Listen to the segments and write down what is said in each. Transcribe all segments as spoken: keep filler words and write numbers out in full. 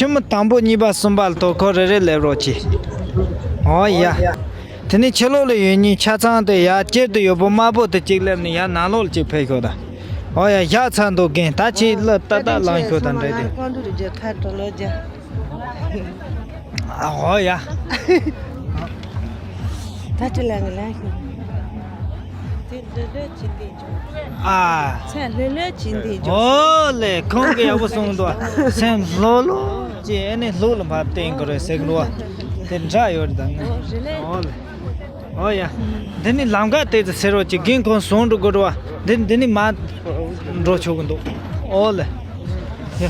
ཁྱིམ་དང་པོ་གཉིས་པ་གསུམ་པ་ལ་དོ་ཁོ་རེ་རེ་སླེབས་རོགས་གྱིས། ཨོ་ཡ། དེ་ནས་ཕྱི་ལོགས་ལ་ཡོད་མཁན་ཆ་ཚང་དེ་ཡར་དཀྱིལ་དུ་ཡོད་པོ་དམར་པོ་དེ་གཅིག་སླེབས་ནས་ཡར་ནང་ལོགས་ལ་གཅིག་ཕེབས་ཤོག་དང་། ཨོ་ཡ། བཞག་ཚར་འདུག་རྒན། ད་ཅིག་ལ་ཏག་ཏག་ལངས་ཤོག་དང་འདྲ་དེ། ཨོ་ཡ། ད་ཅི་ལ་ངི་ལ་ཤི། དེ་ལྷོད་ལྷོད་བྱེད་འདི་འཇོག་ཨ། སེམས་ལྷོད་ལྷོད་བྱེད་འདི་འཇོག་ཨོ་ལེ། ཁོང་གི་ཡག་པོ་གསུངས་འདུག་སེམས་ལྷོད་ལྷོད་ཅེས་ཨེ་ནི་ལྷོད་ལ་ཕར་བསྟན་དགོས་རེད་ཟེར་གི་འདུག་བ། དེ་འདྲ་ཡོད་རེད་ད་ངས། ཨོ་ལེ། ཨོ་ཡ། འདི་ནི་ལམ་ཁ་དེ་ཚོ་ཟེར་རོགས་ཀྱི་རྒན་ཁོང་བཟུང་འགྲོ་དགོས་རེད་བ། འདི་འདི་ནི་མ་འགྲོ་ཆོག་གི་འདུག་ཨོ་ལེ། ཡ།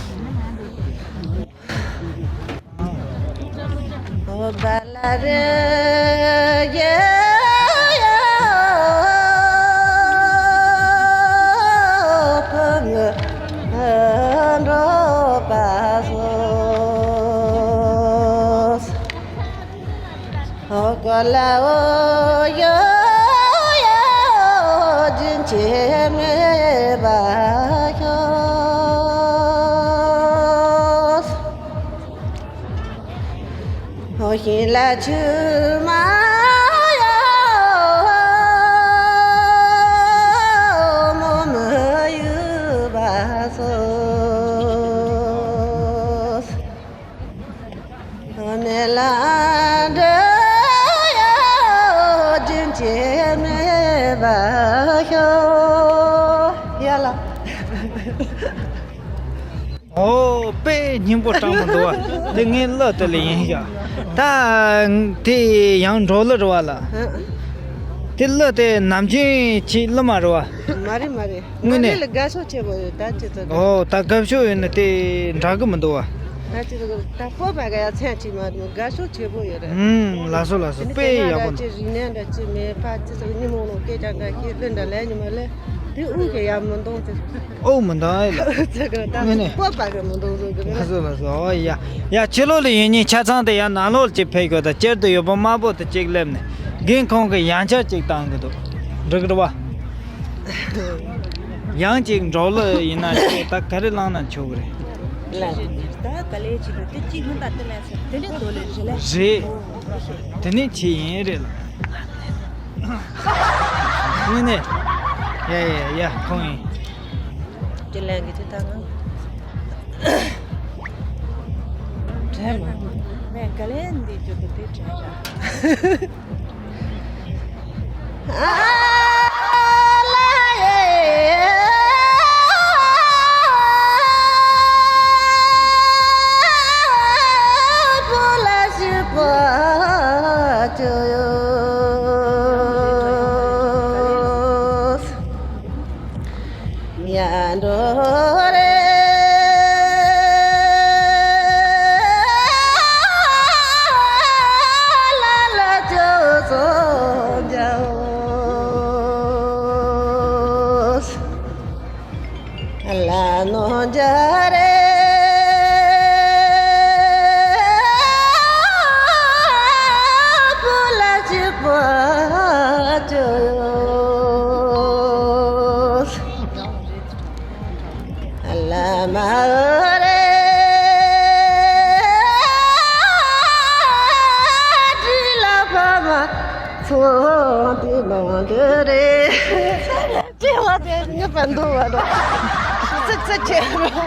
ཡ་ལ། ཨོ། དཔེ་སྙིང་པོ་སྤྲང་མོ་འདུག་བ། དེ་ངའི་གླུ་དེ་ལ་ཡིན་ཤག་ད་དེ་ཡང་འབྲོག་གླུ་རེད་བ་ལ། དེ་གླུ་དེ་ནམ་རྒྱུན་གྱི་གླུ་མ་རེད་བ། མ་རེད་མ་རེད། དངོས་གནས། ལ་དགའ་ཕྱོགས་ཆེ་བོ་ཡོད་ད་ཅི་ཚོད། ཨོ། ད་དགའ་ཕྱོགས་ཡོད་ན་དེ་འདྲ་གི་མི་འདུག་བ། ད་ཅི་ཚོད་ད་སྤོབས་པ་ག་ཡ་མཚན་ཅིག་མ་རེད་དགའ་ཕྱོགས་ཆེ་བོ་ཡོད་རེད། ཨུམ། ལགས་སོ་ལགས་སོ། དེ་ནི་དཔེ་དེ་ཡག་པོ་འདུག་ཅི་རིག་གནས་འདྲ་ཅི་མེད་ཕ་ཅི་ཚོད་ཉི་མོ་ནོ་སྐད་ཆ་འགའ་ཤེས་གླུ་འདྲ་ལས་ཉི་མ་ལས། དེ་དབུགས་ཀྱི་ཡ་མི་འདོང་ཚེ། དབུགས་མི་འདང་ཨེ་ལ། ཚེ་ག་ད་དངོས་གནས། སྤོབས་པ་གི་མི་འདོང་ཚོ་གི་རེད། ལགས་སོ་ལགས་སོ། ཨོ་ཡ། ཡ་ཕྱི་ལོགས་ལ་ཡོད་མཁན་ཆ་ཚང་དེ་ཡ་ནང་ལོགས་ལ་ཅིག་ཕེབས་དགོས་ད་དཀྱིལ་དུ་ཡོད་པོ་དམར་པོ་དེ་གཅིག་སླེབས་ནས་རྒན་ཁོང་གི་ཡང་བསྐྱར་ཅིག་བཏང་གི་འདུག་འགྲིག་གི་རེད་བ། ཡང་ཅིག་འབྲོག་གླུ་ཡིན་ན་ཆོག་ད་ག་རེ་བླངས་ན་ཆོག་གི་རེད། ལ་ད་ག་ལེ་ཅིག་དེ་གཅིག་མིན་ད་དེ་ལས་ཟེར་དེ་ནས་དོ་ལེ་རེད་ལེ། རེད། དེ་ནས་ཆེ་ཡིན་རེད་ལ། དངོས་གནས། ཡ་ཡ་ཡ་ཁོང་ཡིན། དེ་ལས་གི་དེ་ད་ང་། དྲན་མ། ངས་ག་ལེ་འདི་བརྗོད་དུ་དེ་དྲན་ར།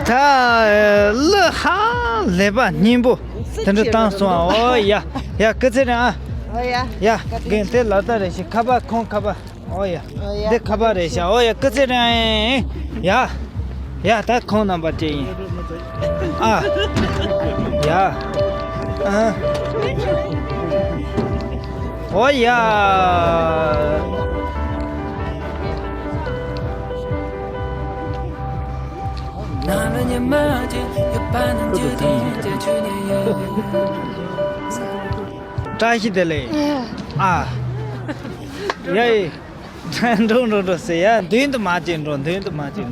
ད་གླུ་ཧ་ལས་པ་སྙན་པོ་དེ་འདྲ་བཏང་སོང་ཨ། ཨོ་ཡ་ཡ་སྐུ་ཚེ་རིང་ཨ། ཨོ་ཡ་ཡ་རྒན་དེ་ལ་ད་རེ་ཞིག་ཁ་པར་ཁོང་ཁ་པར། ཨོ་ཡ། ཨོ་ཡ། འདི་ཁ་པར་རེད་ཤག་ཨོ་ཡ་སྐུ་ཚེ་རིང་། ཡ། ཡ་ད་ཁོང་རྣམ་པ་བཅས་ཡིན། ཨ། ཡ། ཨ། ཨོ་ཡ། བཀྲ་ཤིས་བདེ་ལེགས། ཨ། ཡ་ཡི། འགྲོ་འགྲོ་འགྲོ་ཟེར་ཡ། མདུན་དུ་མ་བྱེད་འགྲོ། མདུན་དུ་མ་བྱེད་འགྲོ། ཨ།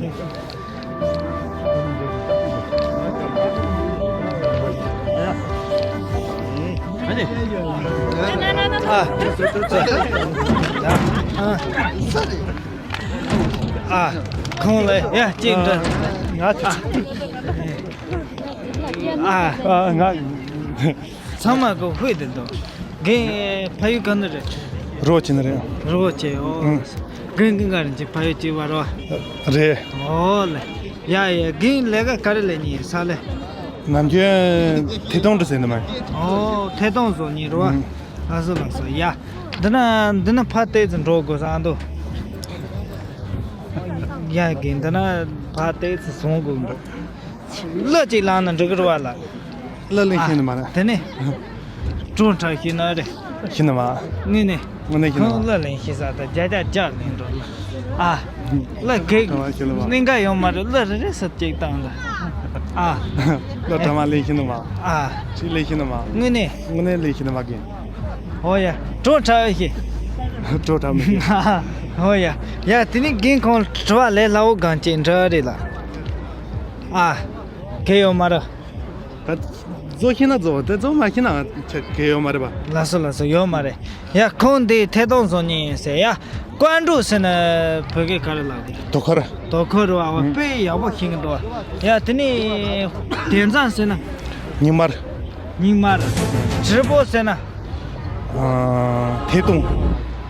ཨ། ཁོང་ལ་ཡ་གཅིག་འདྲི། ང་ཚོ། ཨ། ཨ། ང་། ཚང་མ་གོ་ཧུད་དེ་འདུག་རྒན་ཕ་ཡུལ་ག་ནས་རེད། རོ་ཆེ་ནས་རེད། རོ་ཆེ། ཨོ། ཨང་། རྒན་རྒན་ག་རེད། ཅིག་ཕ་ཡུལ་གཅིག་པ་རོ། རེད། ཨོ་ལེ། ཡ་ཡ། རྒན་ལས་ཀ་ག་རེ་ལས་ནི་ས་ལེ། ནམ་རྒྱུན་ཐད་གཏོང་འདྲ་ཟེར་ནི་མ། ཨོ། ཐད་གཏོང་བཟོ་ནི་རོ། ཨང་། ལགས་སོ་ལགས་སོ། ཡ། འདི་ན་འདི་ན་ཕ་ཏེ་ཙི་འགྲོ་དགོས་ས་འདུག་ཡ་རྒན། འདི་ན་ཕ་ཏེ་ཙི་སོང་དགོས་འདུག་གླུ་གཅིག་བླངས་ན་འགྲིག་གི་རེད་པ་ལགས། གླུ་ལེན་ཤེས་ནི་མ་རེད། དེ་ནས་སྤྲོ་འཁྲབ་ཤེས་ནི་རེད། ཤེས་ནི་མ། དངོས་གནས། དངོས་གནས་ཤེས་ནི་མ། ཁོང་གླུ་ལེན་ཤེས་ས་ད་རྒྱ་རྒྱ་རྒྱ་ལེན་འགྲོ་ལ། ཨ། གླུ་གེ་གྲ་མ་ཤེས་ནི་མ། གླིང་ག་ཡོད་མ་རེད། གླུ་རེ་རེ་ཟེར་གཅིག་བཏང་ལ། ཨ། གླུ་གྲ་མ་ལེན་ཤེས་ནི་མ། ཨ། ཅིག་ལེན་ཤེས་ནི་མ། དངོས་གནས། དངོས་གནས་ལེན་ཤེས་ནི་མ་རྒན། ཨོ་ཡ། སྤྲོ་འཁྲབ་ཤེས། སྤྲོ་འཁྲབ་མི་ཤེས། ཨོ་ཡ། ཡ་དེ་ནས་རྒན་ཁོང་དྲི་བ་ལས་སླ་བོ་གང་ཅིག་འདྲི་རེད་ལ། ཨ། གལ་ཡོད་མ་རེད། ད་བཟོ་ཤེས་ན་བཟོ། དེ་བཟོ་མ་ཤེས་ན་ཆ་གལ་ཡོད་མ་རེད་པ། ལགས་སོ་ལགས་སོ། ཡོད་མ་རེད། ཡ་ཁོང་འདི་ཐད་གཏོང་བཟོ་མཁན་ཡིན་ཟེར་ཡ། ཀོན་ཀྲུའུ་ཟེར་ན་བོད་སྐད་ག་རེ་ལབ་དགོས། དོ་ཁུར། དོ་ཁུར་བ། ཨ། དཔེ་ཡག་པོ་ཤེས་ཀྱི་འདུག་ཡ་དེ་ནས་དེང་སང་ཟེར་ན། ཉིན་མར། ཉིན་མར།直播ཟེར་ན། ཨ། ཐད་གཏོང་།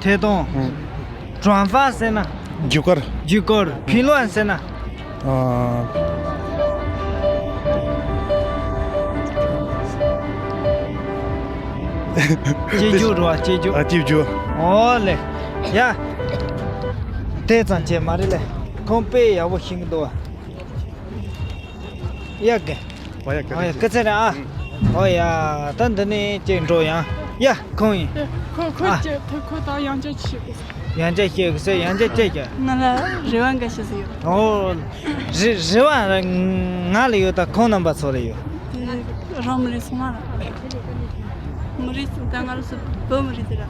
ཐད་གཏོང་། ཨ། 转发ཟེར་ན། བརྒྱུད་སྐུར། བརྒྱུད་སྐུར། 评论ཟེར་ན། ཨ། སྐྱིད་རྒྱུ་རེད་པ། སྐྱིད་རྒྱུ། ཨ། སྐྱིད་རྒྱུ། ཨོ་ལེ། ཡ། དེ་ཙམ་བྱས་མ་རེད་ལེ། ཁོང་དཔེ་ཡག་པོ་ཤེས་ཀྱི་འདུག་པ། ཡ་གི། ཨོ་ཡ། ཨོ་ཡ། སྐུ་ཚེ་རིང་ཨ། ཨོ་ཡ། ད་འདི་ནས་ཅིག་འགྲོ་ཡང་། ཡ། ཁོང་ཡིན། ཁོ་ཁོ། ཨ། ཁྱེད་ཁོ་ད་ཡང་བསྐྱར་ཞུ་དགོས། ཡང་བསྐྱར་ཞུ་དགོས་ཟེར། ཡང་བསྐྱར་ཅི་བྱ། ང་ལ་རེ་བ་འགའ་ཞིག་ཡོད། ཨོ། རེ་རེ་བ་ང་ལ་ཡོད། ད་ཁོང་རྣམ་པ་ཚོ་ལ་ཡོད། དེ་རང་མི་རིགས་སོང་ང་ལ། མི་རིགས་སོང་ད་ང་ལ་སུ་བོད་མི་རིགས་དེ་ལ།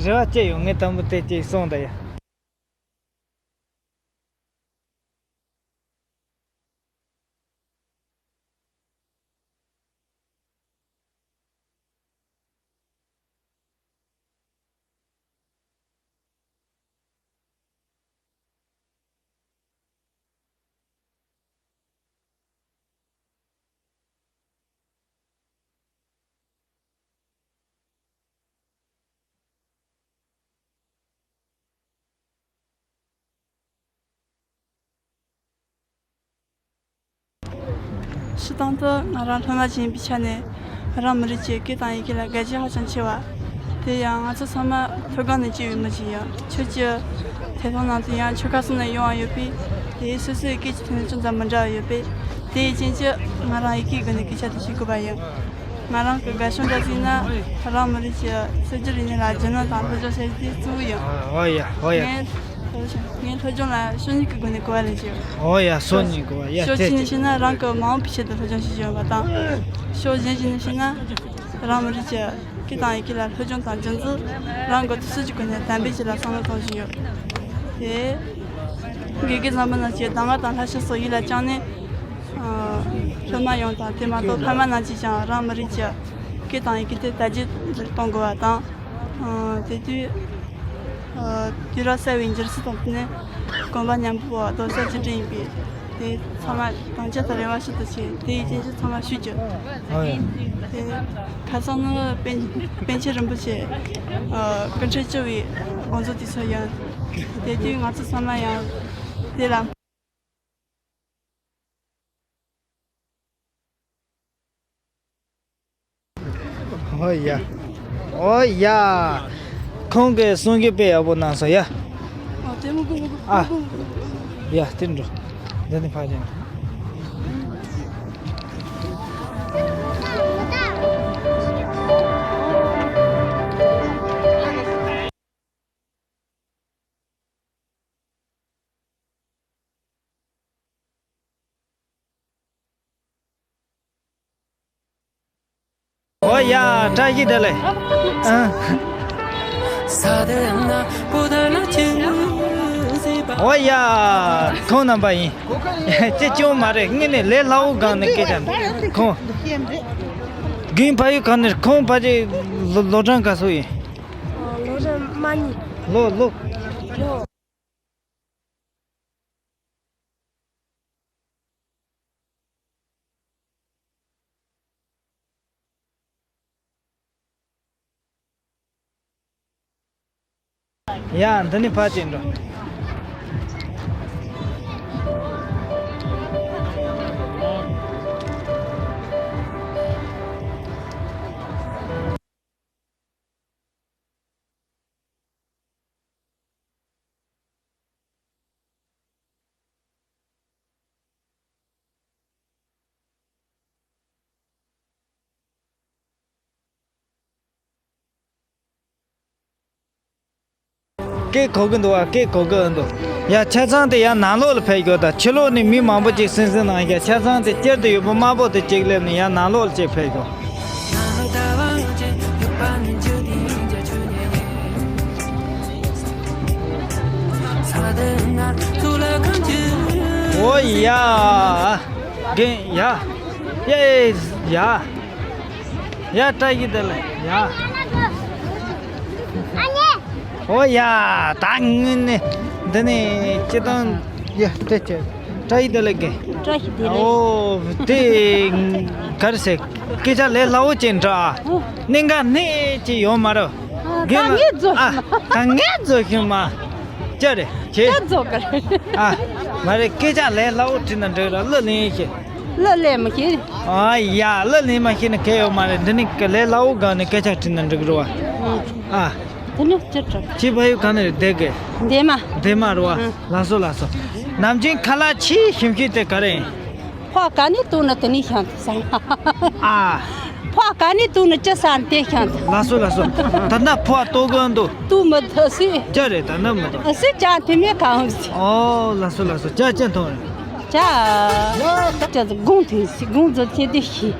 རེ་བ་ཅི་ཡོད། ངས་དང་པོ་དེ་ཅིག་གསུངས་ད་ཡ། སྤྱིར་བཏང་དུ་ང་རང་སློབ་མ་ཅིག་ཡིན་པའི་ཆ་ནས། རང་མི་རིགས་ཀྱི་སྐད་དང་ཡི་གེ་ལ་དགའ་ཞེན་ཧ་ཅང་ཆེ་བ། དེ་ཡང་ང་ཚོ་ཚང་མ་མཐོ་སྒང་ནས་སྐྱེས་པའི་མི་ཞིག་ཡིན། ཆོས་ཀྱི་ཐད་གཏོང་ནང་དུ་ཡང་ཆོལ་ཁ་གསུམ་ནས་ཡོང་བ་ཡོད་པས། དེ་སོ་སོའི་སྐད་ཀྱི་ཐོན་ལས་ཅུང་ཙམ་མི་འདྲ་བ་ཡོད་པས། དེའི་རྐྱེན་གྱིས་ང་རང་ཡི་གེའི་སྒོ་ནས་སྐད་ཆ་དེ་བཤད་དགོས་པ་ཡིན། ང་རང་གི་དགའ་ཕྱོགས་འདྲ་ཟིག་ན། རང་མི་རིགས་ཀྱི་སྲོལ་རྒྱུན་རིག་གནས་ལ་རྒྱུས་ལོན་དང་སློབ་སྦྱོང་བྱེད་རྒྱུ་དེ་གཙོ་བོ་ཡིན། ཨོ་ཡ། ཨོ་ཡ། ངས་ངས་སློབ་སྦྱོང་ལ་ཕྱོགས་གཉིས་ཀྱི་སྒོ་ནས་གོ་བ་ལེན་གྱི་ཡོད། ཨོ་ཡ། ཕྱོགས་གཉིས་གོ་བ། ཡ། ཕྱོགས་གཅིག་ནས་བཤད་ན་རང་གི་མ་འོངས་པའི་ཆེད་དུ་སློབ་སྦྱོང་བྱེད་ཀྱི་ཡོད་པ་དང་། ཕྱོགས་གཞན་ཞིག་ནས་བཤད་ན། རང་མི་རིགས་ཀྱི་སྐད་དང་ཡི་གེ་ལ་སློབ་སྦྱོང་དང་རྒྱུན་འཛིན། རང་གི་ཐུགས་སྲོལ་གྱི་སྒོ་ནས་དམ་པའི་ཆེད་ལ་བསམ་བློ་གཏོང་བཞིན་ཡོད། དེ། དགེ་རྒན་བཟང་པོ་རྣམས་ཀྱིས་གདམས་ངག་དང་བསླབ་བྱ་སོགས་ཡིད་ལ་བཅངས་ནས། ཨ། སློབ་མ་ཡོངས་དང་། དེ་མ་གཏོགས་ཕ་མ་རྣམས་ཀྱིས་ཀྱང་རང་མི་རིགས་ཀྱི་སྐད་དང་ཡི་གེ་དེ་དར་རྒྱས་གཏོང་དགོས་པ་དང་། ཨ། དེ་དུས། ཨ། དུས་རབས་གསར་བའི་འགྱུར་ཕྱོགས་དང་བསྟུན་ནས་གོམ་པ་མཉམ་སྤོ་བ་རྡོག་རྩ་གཅིག་སྒྲིལ་ཡིན་པས། དེ་ཚང་མ་དམ་བཅའ་དང་རེ་བ་ཤིན་ཏུ་ཆེ། དེ་ཡི་རྐྱེན་གྱིས་ཚང་མ་ཞུས་ཀྱི། ཨོ་ཡ། དེ་ཁ་སང་ནི་པཎ་པཎ་ཆེན་རིན་པོ་ཆེ། ཨ། སྐུ་འཕྲེང་བཅུ་བའི་དགོངས་རྫོགས་དུས་ཚོད་ཡིན། དེ་དུས་ང་ཚོ་ཚང་མ་ཡང་དེ་ལ། ཨོ་ཡ། ཨོ་ཡ། ཁོང་གིས་གསུང་གི་དཔེ་ཡག་པོ་གནང་སོང་ཡ། ཨ། དེ་མི་དགོས་མི་དགོས། ཨ། མི་དགོས་མི་དགོས། ཡ། དེ་འགྲོ། འདི་ནི་ཕ་ཅན། ཨོ་ཡ། བཀྲ་ཤིས་བདེ་ལེགས། ཨ། ཨོ་ཡ། ཁོང་རྣམ་པ་ཡིན། ཅི་ཅུང་མ་རེད། དངོས་གནས་ལས་སླ་བོ་སྒང་ནས་སྐད་ཆ་འདུག་ཁོང་། རྒན་ཕ་ཡུལ་ག་ནས། ཁོང་ཕ་ཡུལ་ལོ་ལོ་གྲངས་ག་ཚོད་ཡིན། ལོ་གྲངས་མ་ཉིད། ལོ་ལོ། ལོ། ཡ། འདི་ནས་ཕར་ཅིག་འགྲོ། སྐད་གོ་གི་འདུག་བ། སྐད་གོ་གི་འདུག་ཡ། ཆ་ཚང་དེ་ཡ་ནང་ལོགས་ལ་ཕེབས་དགོས། ད་ཕྱི་ལོགས་ནས་མི་མང་པོ་ཅིག་སིང་སིང་གནང་ཡ། ཆ་ཚང་དེ་སྤྱིར་དུ་ཡོད་པ་དམར་པོ་དེ་གཅིག་སླེབས་ནས་ཡ་ནང་ལོགས་ལ་ཅིག་ཕེབས་དགོས། འོ་ཡ། རྒན་ཡ། ཡེ་ཡ། ཡ། བཀྲ་ཤིས་བདེ་ལེགས་ཡ། འོ་ཡ། ད་ངུ་ནི་འདི་ནི་སྤྱི་བཏང་ཡ་དེ་ཆེ། བཀྲ་ཤིས་བདེ་ལེགས་རྒན། བཀྲ་ཤིས་བདེ་ལེགས། ཨོ་དེ་ག་རེ་ཟེར། སྐད་ཆ་ལས་སླ་བོ་ཅིག་འདྲ། ཨོ། གནད་འགག་སྣེ་ཅིག་ཡོད་མ་རེད། ཨ། རྒན་ལ། ད་ངས་རྫོགས། ཨ། ད་ངས་རྫོགས་ཤིང་མ། ཅི་རེད་ཁྱེད། ཅི་རྫོགས་ག་རེད། ཨ། མ་རེད། སྐད་ཆ་ལས་སླ་བོ་དྲིས་ན་འགྲིག་ར། གླུ་ལེན་ཤེས། གླུ་ལེན་མི་ཤེས། ཨ་ཡ། གླུ་ལེན་མ་ཤེས་ན་གལ་ཡོད་མ་རེད། འདི་ནི་ག་ལས་སླ་བོ་སྒང་ནས་སྐད་ཆ་དྲིས་ན་འགྲིག་རེད་བ། ཨ། དེ་ནི་ཅི་དྲག་ཁྱེད་ཕ་ཡུལ་ག་ནས་རེད། སྡེ་དགེ། སྡེ་དམར་རེད་བ། ཨ། ལགས་སོ་ལགས་སོ། ནམ་རྒྱུན་ཁ་ལག་ཆེས་ཞིམ་ཤོས་དེ་ག་རེ་ཡིན། ཕོ་ག་ནས་བཏུང་ན་དེ་ནས་ཤང་དུ་སང་། ཨ། ཕོ་ག་ནས་བཏུང་ན་ཅི་སང་དེ་ཤང་དུ། ལགས་སོ་ལགས་སོ། ད་ལྟ་ཕོ་བཏུང་གི་འདུག་བཏུང་མི་ཐུབ་སི། ཅི་རེད། ད་ལྟ་མི་འདུག་སི་ཅང་དེ་མེད་གང་སི། ཨོ་ལགས་སོ་ལགས་སོ། ཇ་ཅི་འཐུང་རེད། ཇ། ད་ཅི་ཟི་དགུང་འཐུང་སི། དགུང་ཟི་ཚེ་འདི་ཤི།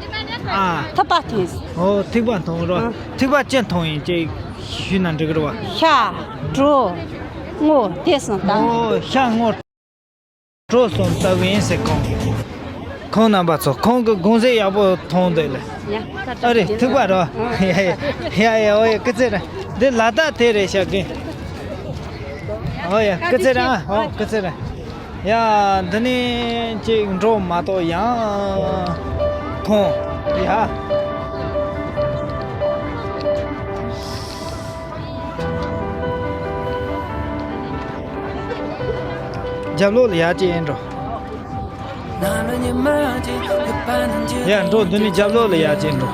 ཨ། ཐག་པ་འཐུང་སི། ཨོ་ཐིགས་པ་འཐུང་རོ། ཨ། ཐིགས་པ་ཅི་འཐུང་ཡིན་ཅིག་ཞུས་ན་འགྲིག་གི་རེད་བ། ཤ། གྲོ། སྔོ་དེ་སང་ད། ཨོ་ཤ་སྔོ། གྲོ་གསུམ་ལྟ་བུ་ཡིན་ཟེར་ཁོང་། ཁོང་རྣམ་པ་ཚོ་ཁོང་གི་དགུང་ཟས་ཡག་པོ་མཐོང་འདུག་ལེ། ཡ། ཨ་རེ་ཐུག་པ་རོ། ཡ་ཡ་ཡ། ཨོ་ཡ། སྐུ་ཚེ་རིང་། འདི་ལ་དྭགས་དེ་རེད་ཤག་གི། ཨོ་ཡ། སྐུ་ཚེ་རིང་། ཨོ་སྐུ་ཚེ་རིང་། ཡ། འདི་ནས་ཅིག་འགྲོ་མ་གཏོགས་ཡང་ཁོང་། ཡ། རྒྱབ་ལོགས་ལ་ཡར་ཅིག་འགྲོ། ཡར་འགྲོ། འདི་ནས་རྒྱབ་ལོགས་ལ་ཡར་ཅིག་འགྲོ།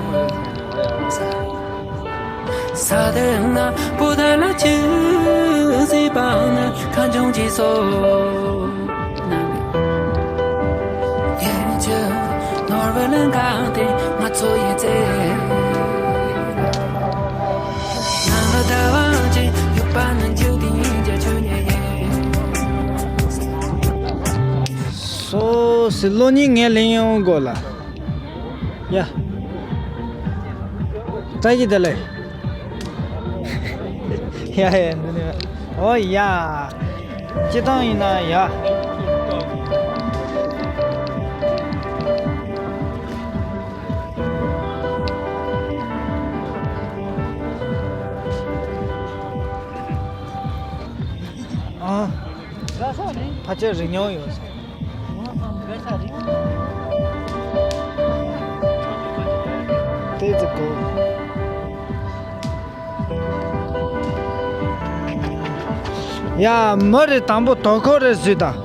སོ་སི་གློག་བརྙན་ངས་ལེན་ཡོང་དགོས་ལ། ཡ། བཀྲ་ཤིས་བདེ་ལེགས། ཡ་ཡ། འདི་ནས། ཨོ་ཡ། སྤྱི་བཏང་ཡིན་ན་ཡ། ཨ། ཕལ་ཆེར་རིག་མྱོང་ཡོད། དེ་ཚོ་གོ། ཡ། མི་རེ་དང་པོ་དོ་ཁུར་རེ་བཟོས་དང་།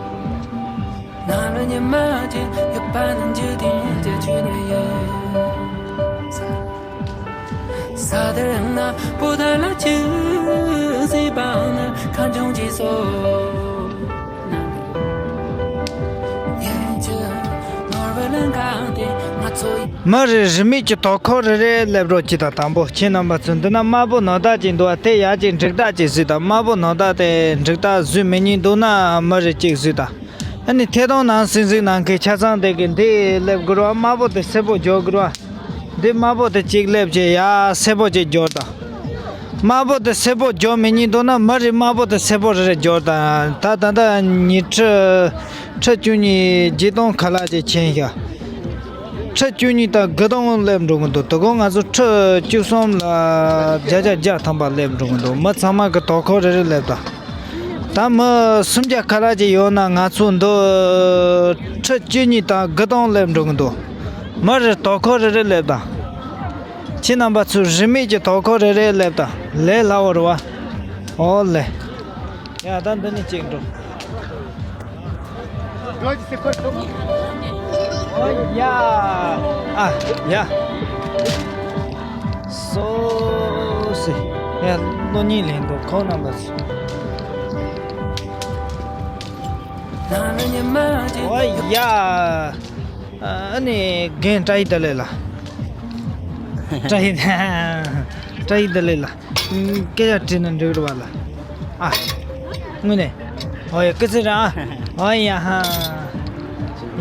མི་རེ་རིན་མེད་ཀྱི་དོ་ཁུར་རེ་རེ་སླེབས་རོགས་གྱིས་དང་། དང་པོ་ཁྱེད་རྣམ་པ་ཚོ་འདི་ན་དམར་པོ་ནོར་བདག་ཅིག་འདུག་བ། དེ་ཡར་ཅིག་འགྲིག་རྟགས་ཅིག་བཟོས་དང་། དམར་པོ་ནོར་བདག་དེ་འགྲིག་རྟགས་བཟོས་མི་ཉན་འདུག་ན་མི་རེ་གཅིག་བཟོས་དང་། ཨ་ནི་ཐད་གཏོང་ནང་སིང་སིང་ནང་གི་ཆ་ཚང་དེ་གི་འདི་སླེབས་དགོས་རེད་བ། དམར་པོ་དེ་སེར་པོ་སྦྱོར་དགོས་རེད་བ། འདི་དམར་པོ་དེ་གཅིག་སླེབས་བྱས་ཡ་སེར་པོ་གཅིག་སྦྱོར་དང་། དམར་པོ་དེ་སེར་པོ་སྦྱོར་མི་ཉན་འདུག་ན་མི་རེ་དམར་པོ་དེ་སེར་པོ་རེ་རེ་སྦྱོར་དང་། ད་ད་ལྟ་ཉི་ཁྲི་ཁྲི་བཅུ་གཉིས་བརྒྱད་སྟོང་ཁ་ལག་ཅིག་ཕྱིན་ཤག་ཁྲི་བཅུ་གཉིས་དང་དགུ་སྟོང་སླེབས་འགྲོ་གི་འདུག་དོ་དགོང་ང་ཚོ་ཁྲི་བཅུ་གསུམ་ལ་བརྒྱ་ཆ་བརྒྱ་ཐམ་པ་སླེབས་འགྲོ་གི་འདུག་མི་ཚང་མ་གི་དོ་ཁུར་རེ་རེ་སླེབས་དང་། ད་མི་སུམ་བརྒྱ་ཁ་ལག་ཅིག་ཡོད་ན་ང་ཚོ་འདི་ཁྲི་བཅུ་གཉིས་དང་དགུ་སྟོང་སླེབས་འགྲོ་གི་འདུག་མི་རེ་དོ་ཁུར་རེ་རེ་སླེབས་དང་། ཁྱེད་རྣམ་པ་ཚོས་རིན་མེད་ཀྱི་དོ་ཁུར་རེ་རེ་སླེབས་དང་། ལས་སླ་བོ་རེད་བ། ཨོ་ལེ། ཡ་ད་འདི་ནས་གཅིག་འགྲོ། ཨོ་ཡ། ཨ་ཡ། སོ་སི། ཡ་གློག་བརྙན་ལེན་འགྲོ་ཁོང་རྣམ་པ་ཚོ། ཨོ་ཡ། ཨ་ནི་རྒན་བཀྲ་ཤིས་བདེ་ལེགས་ལགས། བཀྲ་ཤིས་བཀྲ་ཤིས་བདེ་ལེགས་ལགས། སྐད་ཆ་དྲིས་ན་འགྲིག་རེད་བ་ལགས། ཨ། དངོས་གནས། ཨོ་ཡ་སྐུ་ཚེ་རིང་ཨ། ཨོ་ཡ་ཧ།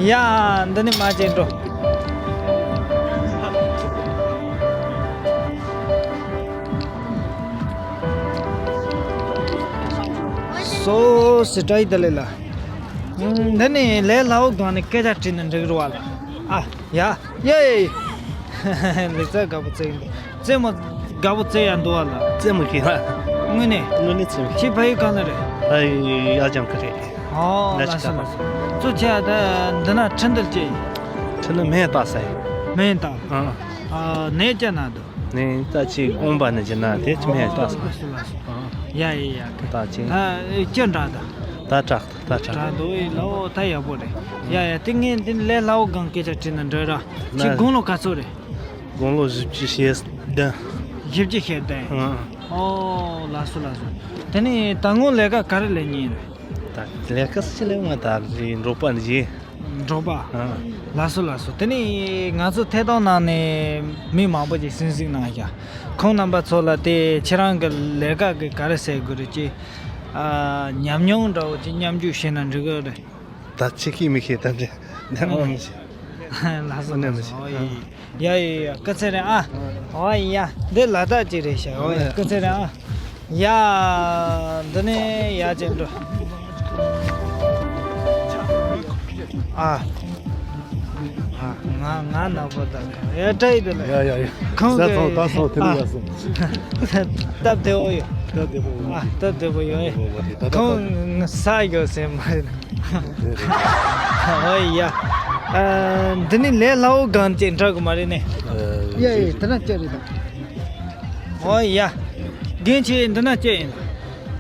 ཡ་འདི་ནས་མར་ཅིག་འགྲོ། སོ་སི་བཀྲ་ཤིས་བདེ་ལེགས་ལགས། འདི་ནས་ལས་སླ་བོ་སྒང་ནས་སྐད་ཆ་དྲིས་ན་འགྲིག་རེད་བ་ལགས། ཨ་ཡ། ཡེ། ལེགས་ཙག་དགའ་པོ་བརྩེགས་འདུག་རྩེད་མོ་དགའ་པོ་རྩེ་ཡ་འདུག་བ་ལགས། རྩེད་མོ་ཤེས་ན། དངོས་གནས། དངོས་གནས་རྩེད་མོ་ཤེས། ཁྱེད་ཕ་ཡུལ་གང་ནས་རེད། ཨ་ཡ་ལྗང་ཁུ་རེད། ཨོ་ལགས་སོ་ལགས་སོ། གཙོ་ཆེ་བ་ད་འདི་ན་ཁྲིན་ཏུར་སྐྱེས་ཡིན། ཁྲིན་ཏུར་སྨན་བཏགས་ས་ཡིན། སྨན་བཏགས། ཨ། ཨ་ནད་ཅི་ན་འདུག་ནད་ད་ཅིག་དགོངས་པ་ནས་ཅི་ན་དེ་ཚོ་སྨན་བཏགས་ས། ལགས་སོ་ལགས་སོ། ཡ་ཡ་ཡ། ད་ཅིག་ད་ཅི་འདྲ་ད། ད་དྲག་ད་དྲག་དྲག་འདུག་ཨེ་ལོ་ད་ཡག་པོ་རེད། ཡ་ཡ་དེ་ངས་འདི་ལས་སླ་བོ་སྒང་སྐད་ཆ་དྲིས་ན་འགྲིག་ར། ཁྱེད་དགུང་ལོ་ག་ཚོད་རེད། དགུང་ལོ་བཞི་བཅུ་ཞེ་བདུན། བཞི་བཅུ་ཞེ་བདུན། ཨང་། ཨོ་ལགས་སོ་ལགས་སོ། དེ་ནས་ད་སྔོན་ལས་ཀ་ག་རེ་ལས་མྱོང་རེད། ད་ལས་ཀ་སུ་ལས་ང་ད་རེད་འབྲོག་པ་ནས་ཡིན། འབྲོག་པ། ཨང་། ལགས་སོ་ལགས་སོ། དེ་ནས་ང་ཚོ་ཐད་གཏོང་ནང་ནས་མི་མང་པོ་ཅིག་གསན་གཟིགས་གནང་ཤག་ཁོང་རྣམ་པ་ཚོ་ལ་དེ་ཁྱེད་རང་གི་ལས་ཀ་གི་ག་རེ་ཟེར་དགོས་རེད་ཅེས། ཨ། ཉམས་མྱོང་འདྲ་བོ་ཅིག་མཉམ་སྤྱོད་བྱས་ན་འགྲིག་གི་རེད། ད་ཆེ་ཤེས་མི་ཤེས་ད་འདྲ་ནས་ཨང་མི་ཤེས། ལགས་སོ་ནས་མི་ལགས་སོ། ཤེས། ཨོ་ཡེ། ཡ་ཡེ་ཡ་སྐུ་ཚེ་རིང་ཨ། ཨོ་ཡ། འདི་ལ་དྭགས་ཅིག་རེད་ཤག་ཨོ་ཡ་སྐུ་ཚེ་རིང་ཨ། ཡ། འདི་ནས་ཡ་ཅིག་འགྲོ། ཨ། ཨ། ང་ང་ནག་པོ་དང་ཡ་བཀྲ་ཤིས་བདེ་ལེགས། ཡ་ཡ་ཡ། ཁོང་ཟ་གི་སོང་ད་སོང་དེ་ནས་ཡ་སོང་། སྟབས་བདེ་བོ་ཡོད། སྟབས་བདེ་བོ་ཡོད། ཨ་སྟབས་བདེ་བོ་ཡོད། ཨེ། ད་ད་ད་ཁོང་ས་ཡོད་ཟེར་མ་རེད། ཨོ་ཡ། ཨ། འདི་ནི་ལས་སླ་བོ་སྒང་ཅིག་འདྲ་གི་མ་རེད་ནི། ཨ། ཡ་ཡ་དེ་ན་ཅི་རེད་ད། ཨོ་ཡ། རྒན་ཁྱེད་འདི་ན་ཅི་ཡིན།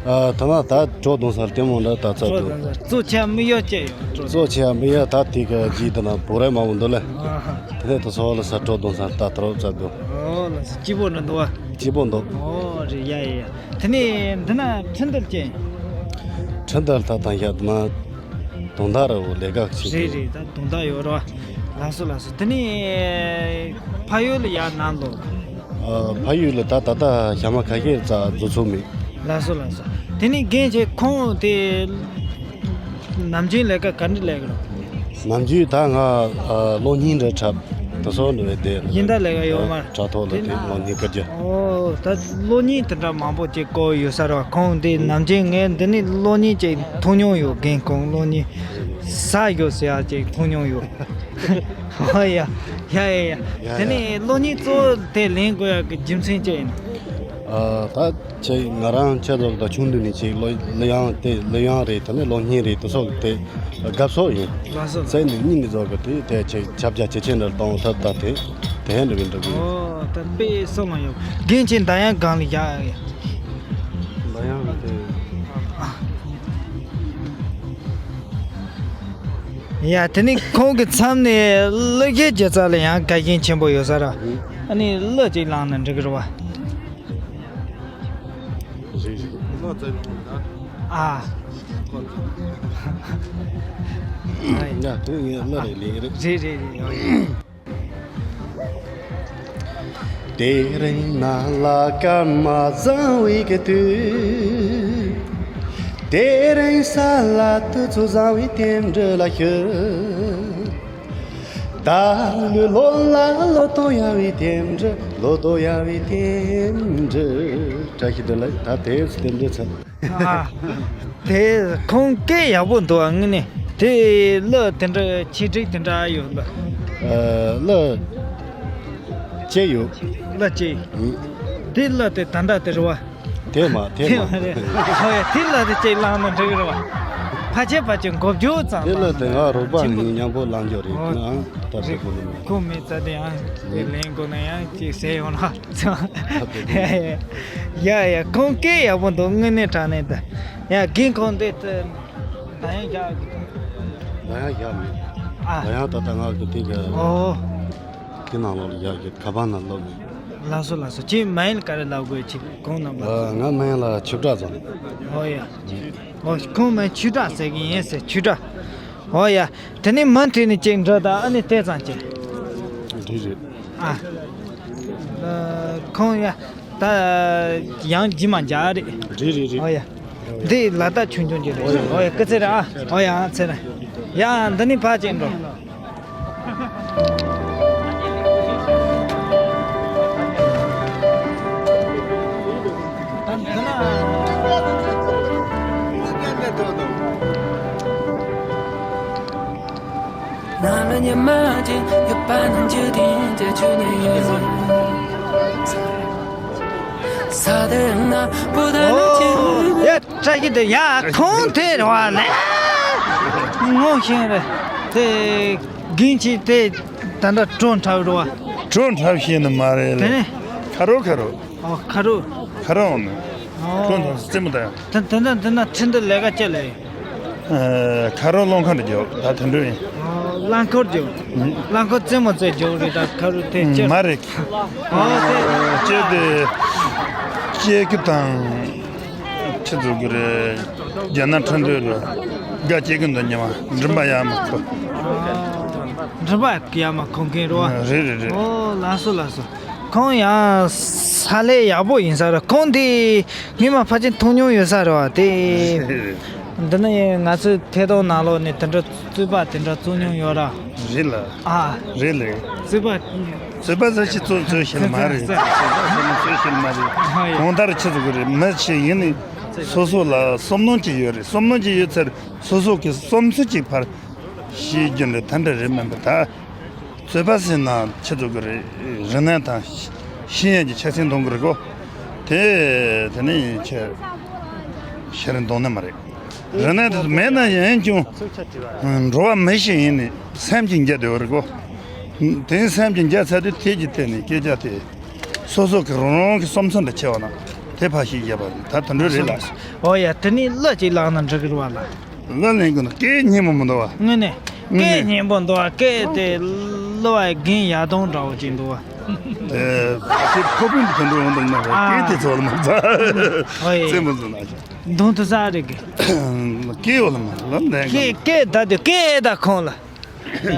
ཨ། ཐ་ན་ད་བྲོ་བརྡུང་ས་ལྟད་མོ་འདྲ་ད་ཚ་འདུག་གཙོ་ཆེ་མི་ཡོད་ཅི་ཡོད་བྲོ། གཙོ་ཆེ་མི་ཡོད་ད་དེ་ག་ཇི་ད་ན་བོ་རེ་མ་བོ་འདུག་ལེ། ཨ་ཧ། དེ་ནས་ད་སོ་ལ་ས་བྲོ་བརྡུང་ས་ད་ད་རོ་ཚ་འདུག་ཨོ་ལ་སྐྱིད་པོ་འདྲ་འདུག་བ། སྐྱིད་པོ་འདུག་ཨོ་རེད་ཡ་ཡ་ཡ། དེ་ནས་འདི་ན་ཁྲིན་ཏུར་ཅན། ཁྲིན་ཏུར་ད་ད་ཡ་ད་ན་དུང་ད་ར་བོ་ལས་ཀ་ཞིག་རེད་འདུག་རེད་ད་དུང་ད་ཡོད་ར། ལགས་སོ་ལགས་སོ། དེ་ནས་ཕ་ཡུལ་ལ་ཡར་ནང་ལོག་ཨ། ཕ་ཡུལ་ལ་ད་ད་ལྟ་ཞག་མ་ཁ་ཤས་རྩ་འཛུལ་ཚུགས་མེད། ལགས་སོ་ལགས་སོ། དེ་ནས་རྒན་ཁྱེད་ཁོང་དེ་ནམ་རྒྱུན་ལས་ཀ་ག་འདྲ་ལས་ཀྱི་རེད། ནམ་རྒྱུན་ད་ང་ཨ། གློག་བརྙན་འདྲ་འཁྲབ་དེ་ཚོ་འདྲ་བའི་དེ་ཡིན་ད་ལས་ཀ་ཡོད་མ་རེད། དྲ་ཐོག་ལ་དེ་གློག་བརྙན་བཀའ་རྒྱ། ཨོ་ད་གློག་བརྙན་དེ་འདྲ་མང་པོ་ཅིག་བཀོད་ཡོད་ས་རེད་བ། ཁོང་དེ་ནམ་རྒྱུན་ངས་འདི་ནས་གློག་བརྙན་ཅིག་མཐོང་མྱོང་ཡོད། རྒན་ཁོང་གློག་བརྙན་ས་ཡོད་ཟེར་ཡ་ཅིག་མཐོང་མྱོང་ཡོད། ཨ་ཡ། ཡ་ཡ་ཡ། ཡ་དེ་ནས་ཡ། གློག་བརྙན་གཙོ་བོ་དེ་ལེན་དགོས་ཡག་གི་རྒྱུ་མཚན་ཅི་ཡིན། ཨ། ད་ཁྱེད་ང་རང་ཁྱེད་ཚོ་ད་ཆུང་དུས་ནས་ཅིག་གློག་གློག་དབྱངས་དེ་གློག་དབྱངས་རེད་དེ་ནས་གློག་བརྙན་རེད་དེ་ཚོ་དེ་དགའ་ཕྱོགས་ཡིན། ལགས་སོ། བཙལ་ནས་སྙིང་གི་ཚོགས་ཀྱི་དེ་དེ་ཅིག་ཁྱབ་རྒྱ་ཇེ་ཆེ་འདྲ་གཏོང་ཐབས་ད་དེ་དེ་འདྲ་གི་འགྲོ་གི་ཡོད། ཨོ་ད་དཔེ་བསམ་བློ་ཡོད། རྒན་ཁྱེད་མདའ་ཡང་སྒང་ལ་བཞག་ཡ། མདའ་ཡང་དེ། ཡ་དེ་ནི་ཁོང་གི་མཚམས་ནས་གླུ་གཞས་སྒྱུ་རྩལ་ལ་ཡང་དགའ་ཞེན་ཆེན་པོ་ཡོད་ས་ར། ཨ་ནི་གླུ་ཅིག་བླངས་ན་འགྲིག་གི་རེད་བ། རེད་རེད། ཨ། ཡ་དེ་ངས་གླུ་རེ་ལེན་གི་རེད། རེད་རེད་རེད་ཡོ་ཡོ། དེ་རིང་ནང་ལ་སྐར་མ་བཟང་བའི་གི་དུས། དེ་རིང་ས་ལ་དུས་ཚོད་བཟང་བའི་རྟེན་འབྲེལ་ལ་ཞུ། ད་ལོའི་ལོ་ལ་ལོ་ཏོག་ཡག་བའི་རྟེན་འབྲེལ། ལོ་ཏོག་ཡག་བའི་རྟེན་འབྲེལ། བཀྲ་ཤིས་བདེ་ལེགས། ད་དེ་རྟེན་འབྲེལ་ཚར། ཨ། དེ་ཁོང་སྐད་ཡག་པོ་འདུག་ཨ། དངོས་གནས་དེ་གླུ་དེ་འདྲ་ཆེད་སྒྲིག་དེ་འདྲ་ཡོད་ལ། ཨ། གླུ་ཅི་ཡོད། གླུ་ཅི། ཨུ། དེ་གླུ་དེ་ད་ལྟ་དེ་རེད་བ། དེ་མ་དེ་དེ་མ། མ་རེད། ཨོ་ཡ་དེ་གླུ་དེ་ཅིག་བླངས་ན་འགྲིག་གི་རེད་བ། ཕལ་ཆེར་ཕལ་ཆེར་མགོ་མཇུག་ཙམ་དེ་ལ་དེ་སྔ་རོགས་པ་ཆེན་པོ་གཉིས་མཉམ་པོ་ལངས་རྒྱུ་རེད། ཨོ། ན་ད་དེ་ཁོ་ལ་མེད། ཁོ་མེད་ཙང་དེ་ཡང་དེ་ལན་དགོས་ན་ཡང་ཅིག་ཟེར་ཡོང་ན་ཙང་། ད་དེ་དེ་ཡ་ཡ། ཁོང་སྐད་ཡག་པོ་འདུག་དངོས་གནས་དྲང་གནས་དེ། ཡ། རྒན་ཁོང་འདི་ད་ད་ཡང་རྒྱག་གི་འདུག་ད་ཡང་བཞག་མེད། ཨ། ད་ཡང་ད་ལྟ་ང་གི་དེ་གི་ཨོ། དེ་ནང་ལོགས་ལ་བཞག་གི། ཁ་པར་ནང་ལོགས་ནས། ལགས་སོ་ལགས་སོ། ཁྱེད་མིང་ག་རེ་ལབ་དགོས། ཁྱེད་ཁོང་རྣམ་པ། ཨ། ང་མིང་ལ་ཆོས་གྲགས་ཟེར། ཨོ་ཡ། ཨོ། ཁོང་མིང་ཆོས་གྲགས་ཟེར་གི་ཡིན་ཟེར། ཆོས་གྲགས། ཨོ་ཡ། དེ་ནས་མུ་མཐུད་ནས་ཅིག་འགྲོ་དང་། ཨ་ནི་དེ་ཙམ་ཅིག་རེད་རེད། ཨ། ཨ། ཁོང་ཡ། ད་ཡང་རྗེས་མ་མཇལ་རེད། རེད་རེད་རེད། ཨོ་ཡ། འདི་ལ་དྭགས་ཆུང་ཆུང་གི་རེད། ཨོ་ཡ། ཨོ་ཡ། སྐུ་ཚེ་རིང་ཨ། ཨོ་ཡ། ཨ། ཚེ་རིང་། ཡ། འདི་ནས་ཕར་ཅིག་འགྲོ། ནམ་ཉི་མ་ཅིག་ཡོད་པ་ནམ་ཅིག་དེ་ཅི་ཆུ་ནས་ཡོད་ཟེར། ས་དེ་ན་བུ་དང་ལ་ཅིག་ཡ། བཀྲ་ཤིས་བདེ་ལེགས། ཡ། ཁོང་དེ་རེད་བ་ལེ། ངོ་ཤེས་རེད། དེ་རྒན་ཁྱེད་དེ་ད་ལྟ་བྲོ་འཁྲབ་རེད་བ། བྲོ་འཁྲབ་ཤེས་ནི་མ་རེད་ལེ། དེ་ནས། ཁ་རོག་ཁ་རོག་ཨོ། ཁ་རོག་ཁ་རོག་ནི། ཨོ། བྲོ་འཁྲབ་རྩེད་མོ་ད། དེ་དེ་འདྲ་འདི་ན་ཁྲིན་ཏུ་ལས་ཀ་ཅི་ལས། ཨ། ཁ་རོག་རླངས་འཁོར་རྒྱུག་ད་དེ་འདྲ་ཡིན། ཨོ། རླངས་འཁོར་རྒྱུག་ཨུ། རླངས་འཁོར་རྩེད་མོ་རྩེ་རྒྱུག་རེད། ད་ཁ་རོག་དེ་ཅི། མ་རེད། ཨོ། དེ་ཅི་དེ། ཅི་གི་དང་། ཆི་ཟེར་གི་རེད། རྒྱ་ནག་ཁྲིན་ཏུ་ལ་དགའ་སྐྱེ་གི་འདུག་ཉི་མ་མགྲིན་པ་ཡག་མོ་ཁོ། མགྲིན་པ་ཡག་མོ་གོ་མཁན་རེད་བ། རེད་རེད་རེད། ཨོ། ལགས་སོ་ལགས་སོ། ཁོང་ཡང་ས་ལས་ཡག་པོ་ཡིན་ས་རེད། ཁོང་དེ་ངས་མ་ཕལ་ཆེར་མཐོང་མྱོང་ཡོད་ས་རེད་བ་དེ། འདི་ནི་ང་ཚོའི་ཐད་གཏོང་ནང་ལོགས་ནས་དེ་འདྲ་རྩོད་པ་དེ་འདྲ་རྩོད་མྱོང་ཡོད་ར། རེད་ལ། ཨ། རེད་ལེ། རྩོད་པ། རྩོད་པ་ཟེར་ཞིག་རྩོད་རྩོད་ཤེས་ལ་མ་རེད། རྩོད་པ་ཟེར་ཞིག་རྩོད་ཤེས་ལ་མ་རེད། ཨ་ཡ། གང་ལྟར་ཆི་ཟེར་གི་རེད། མི་ཞིག་ཡིན་ནི་སོ་སོ་ལ་བསམ་བློ་ཅིག་ཡོད་རེད། བསམ་བློ་ཅིག་ཡོད་ཚར་སོ་སོ་གི་བསམ་ཚུལ་ཅིག་ཕར་བཤད་རྒྱུ་འདྲ་ད་འདྲ་རེད་མིན་པ་ད། རྩོད་པ་ཟེར་ན་ཆི་ཟེར་གི་རེད། རིག་གནས་དང་ཤེས་ཡོན་གྱི་ཆ་ཚང་གཏོང་གི་རེད་གོ། དེ་དེ་ནི་ཆེ་ཤེས་རིག་གཏོང་ནི་མ་རེད། རིག་གནས་དེ་མེད་ན་ཡང་ཀྱང་འགྲོ་བ་མི་ཞིག་ཡིན་ནི་སེམས་ཀྱི་འགྱུར་དེ་བར་གོ། དེ་སེམས་ཀྱི་འགྱུར་ཚར་དུས་དེ་གི་སྟེང་ནས་སྐད་ཆ་དེ་སོ་སོ་གི་རང་རང་གི་བསམ་ཚུལ་འདྲ་ཆེ་བ་ན་དེ་ཕར་ཞིག་བརྒྱབ་པ་རེད། ད་དེ་འདྲ་རེད་ལགས། ཨོ་ཡ། དེ་ནི་གླུ་ཅིག་བླངས་ན་འགྲིག་གི་རེད་བ་ལགས། གླུ་ལེན་དགོས་ན་སྐད་སྙན་པོ་མི་འདུག་བ། དངོས་གནས། དངོས་གནས། སྐད་སྙན་པོ་འདུག་བ། སྐད་དེ་གླུ་བ་རྒན་ཡར་ལྡོང་འདྲ་བོ་ཅིག་འདུག་བ། ཨེ། ཁོ་ཕུན་དུ་དོན་འགྲོ་འོང་དང་ན་བ། ཨ། སྐད་དེ་ཚོ་ལ་མ་ཚ། ཨོ་ཡེ། རྩེད་མོ་ཚོ་ན་ཅིག་མདུང་དུ་ས་རེད་གི། སྐད་འོ་ལ་མ་ལ་ལེན་གི། སྐད་སྐད་ད་དེ་སྐད་ད་ཁོང་ལ། སྐད་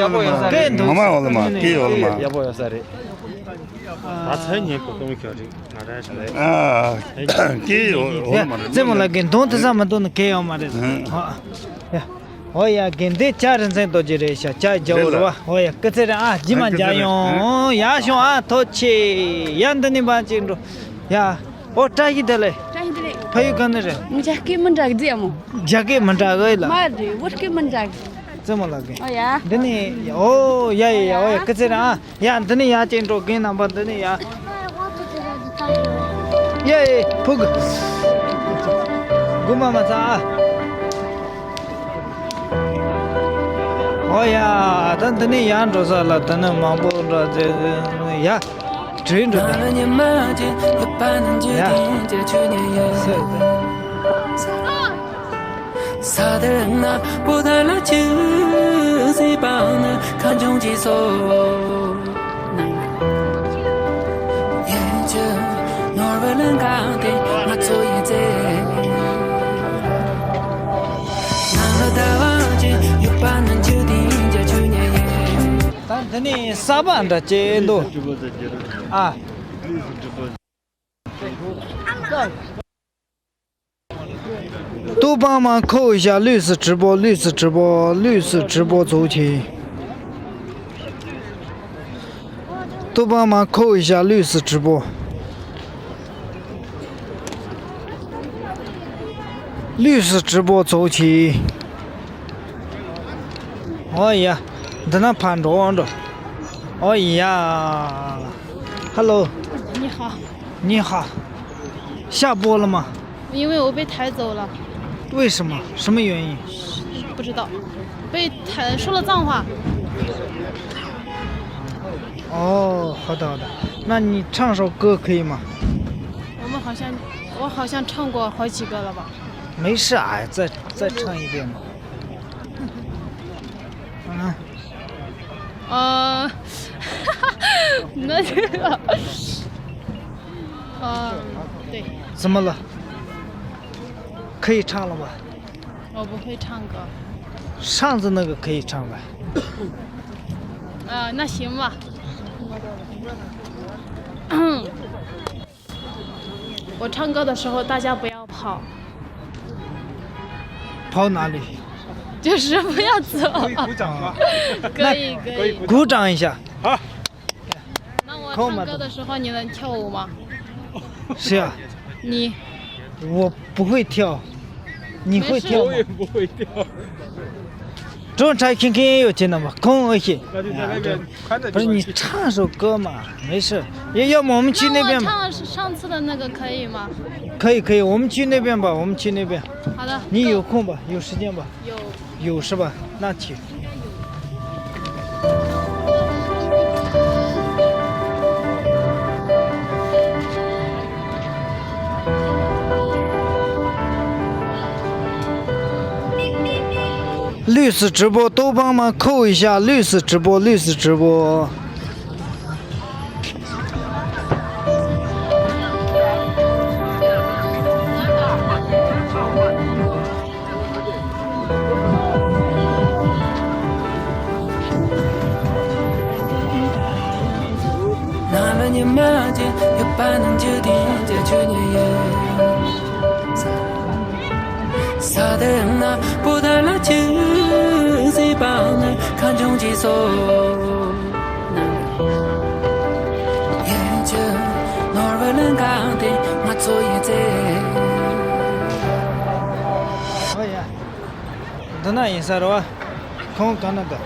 འོ་ལ་མ། སྐད་འདུག་མ་མ་འོ་ལ་མ། སྐད་འོ་ལ་མ། ཡག་པོ་ཡོད་ས་རེད། ད་ཚན་ཉན་གོ་གོང་ཁྱོད་རིག་ང་རང་ཞིག་ལས། ཨ། སྐད་འོ་ལ་མ་རེད། རྩེད་མོ་ལ་རྒན་གདོང་དེ་ས་མ་གཏོགས་ན་སྐད་ཡོད་མ་རེད། ཨ། ཡ། ཨོ་ཡ། རྒན་འདི་ལྕགས་རིན་ཆེན་རྡོ་རྗེ་རེད་ཤག་ལྕགས་རྒྱལ་པོ་རེད་བ། ཨོ་ཡ། སྐུ་ཚེ་རིང་ཨ། རྗེས་མ་མཇལ་ཡོང་། ཡ་ཤོང་ཨ། ཐུགས་རྗེ་ཆེ། ཡ། འདི་ནས་ཕར་ཅིག་འགྲོ། ཡ། ཨོ། བཀྲ་ཤིས་བདེ་ལེགས། བཀྲ་ཤིས་བདེ་ལེགས། ཕ་ཡུལ་ག་ནས་རེད། ང་རྒྱ་སྐད་མི་འདྲ་གི་ཟེར་མོ། རྒྱ་སྐད་མི་འདྲ་གི་ལ། མ་རེད། བོད་སྐད་མི་འདྲ་གི། རྩེད་མོ་ལ་རྒན། ཨོ་ཡ། འདི་ནས། ཨོ་ཡ་ཡ་ཡ། ཨོ་ཡ། སྐུ་ཚེ་རིང་ཨ། ཡ། འདི་ནས་ཡར་ཅིག་འགྲོ། རྒན་རྣམ་པ་འདི་ནས་ཡར། ཡ་ཡ། ཕུག་སྒོ་མ་མ་ཚ་ཨ། ཨོ་ཡ། ད་འདི་ནས་ཡར་འགྲོ་ས་ལ་ད་ནི་མང་པོ་འདྲ་ཟེར་ཡ། བྲོས་འགྲོ་ད། ཡ། ས་དེར་ན་བུ་དང་ལ་ཆུ་སྲིད་པ་ནི་ཁ་འབྱུང་གྱིས་སོ། ཡིན་གྱི་ནོར་བུ་ལ་འགག་སྟེ་ང་ཚོ་ཡི་རྩེ། ནང་ལ་ཟླ་བ་གཅིག་ཡོད་པ་ནི་འཇུ་དེ་འཇུ་ཆུ་ཉེ་ཡིན། ད་འདི་ནས་གསར་པ་འདྲ་བྱས་འདུག་ཨ། ཏུའུ་པང་མ་ཁོ་བོའི་ཞག་ལུས་སུ་ཁྲི་པོ། ལུས་སུ་ཁྲི་པོ། ལུས་སུ་ཁྲི་པོ་ཚོགས་ཆེ། ཏུའུ་པང་མ་ཁོ་བོའི་ཞག་ལུས་སུ་ཁྲི་པོ། ལུས་སུ་ཁྲི་པོ་ཚོགས་ཆེ། ཨོ་ཡ། འདི་ན་ཕར་འགྲོ་འགྲོ། ཨོ་ཡ། ཧ་ལོ། 你好。 你好。下播了吗？因为我被抬走了。为什么？什么原因？不知道，被他说了脏话。哦，好的好的，那你唱首歌可以吗？我们好像，我好像唱过好几个了吧？没事啊，再再唱一遍嘛。嗯。呃，那这个，呃，对。怎么了？可以唱了吧？我不会唱歌。上次那个可以唱吧？啊，那行吧。我唱歌的时候，大家不要跑。跑哪里？就是不要走。可以鼓掌吗？可以可以。鼓掌一下。好。那我唱歌的时候，你能跳舞吗？谁啊？你。我不会跳。你会跳吗？我也不会跳。中场看看有钱了吗？空而已。那就在那边看着就好。不是，你唱首歌嘛，没事。要要么我们去那边吧。那我唱上次的那个可以吗？可以可以，我们去那边吧，我们去那边。好的。你有空吧？有时间吧？有。有是吧？那去。绿色直播都帮忙扣一下，绿色直播，绿色直播。འདི་ན་ཡིན་ས་རེད་བ། ཁོང་ག་ན་འདུག་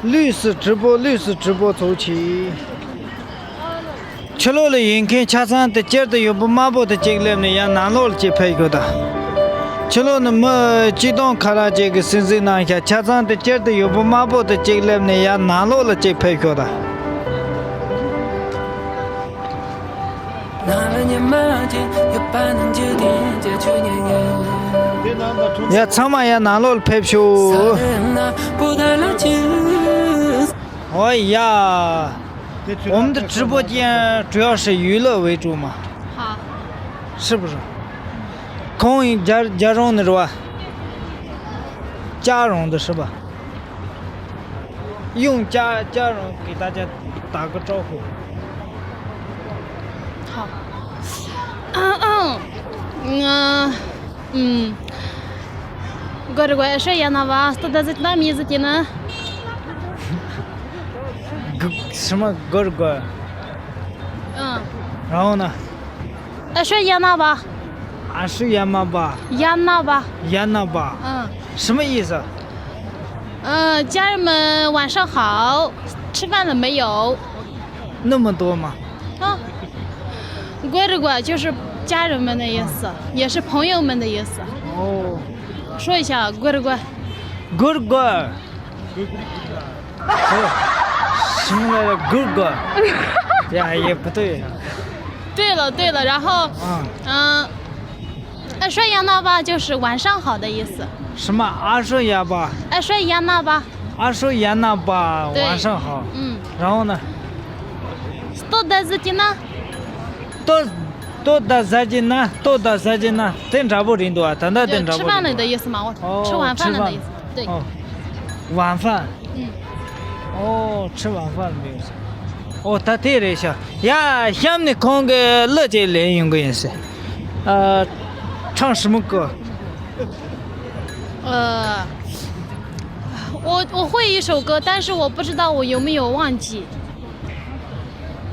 ལུས་སུ་གྲུ་པོ་ལུས་སུ་གྲུ་པོ་ཚོགས་ཆེ། ཕྱི་ལོགས་ལ་ཡིན་མཁན་ཆ་ཚང་དེ་དཀྱིལ་དུ་ཡོད་པོ་དམར་པོ་དེ་གཅིག་སླེབས་ནས་ཡར་ནང་ལོགས་ལ་གཅིག་ཕེབས་ཤོག་དང་། ཕྱི་ལོགས་ནས་མི་གཅིག་སྟོང་ཁ་ར་གཅིག་གི་སེམས་གཟིགས་གནང་ཤག་ཆ་ཚང་དེ་དཀྱིལ་དུ་ཡོད་པོ་དམར་པོ་དེ་གཅིག་སླེབས་ནས་ཡར་ནང་ལོགས་ལ་གཅིག་ཕེབས་ཤོག་དང་། ཡ་ཚང་མ་ཡ་ནང་ལོགས་ལ་ཕེབས་ཤོག་ཨོ་ཡ། 我们的直播间主要是娱乐为主嘛，好。是不是？空音加加绒的是吧？加绒的是吧？ 用加加绒给大家打个招呼。好。嗯嗯嗯。Горгуэ, что я на вас? Туда за нами за тина. 什么 горгуэ？嗯。然后呢？ ཨ་ཧྲུ་ཡ་ན་བ། ཨ་ཧྲུ་ཡ་མ་བ། ཡ་ན་བ། ཡ་ན་བ། 嗯。 什么意思？ 呃，家人们晚上好，吃饭了没有？ 那么多吗？啊， gorgua 就是家人们的意思，也是朋友们的意思。哦。 说一下 gorgua。 Gorgua。 什么来着？Google。呀，也不对。 对了对了，然后，嗯。嗯，ཨ་ཧྲུ་ཡ་ན་བ就是晚上好的意思。 什么阿舍呀吧？ ཨ་ཧྲུ་ཡ་ན་བ། 阿舍呀那吧，对。 晚上好。 嗯。 然后呢？ ཏོ་ད་ཟི་ཅི་ན། 多多大再见呢？多大再见呢？ དེ་འདྲ་པོ་རེད་འདུག་ཨ། ད་ལྟ་དེ་འདྲ་པོ་རེད་འདུག་ཨ། 吃饭了的意思嘛，我吃晚饭了的意思。 对。 ཨོ། 晚饭། 嗯。 ཨོ། 吃晚饭了没有？ ཨོ། ད་དེ་རེད་ཤག་ཡ། གཤམ་ནས་ཁོང་གི་གླུ་ཅིག་ལེན་ཡོང་གི་ཡིན་ཟེར། ཨ། 唱什么歌？ 呃，我我会一首歌，但是我不知道我有没有忘记。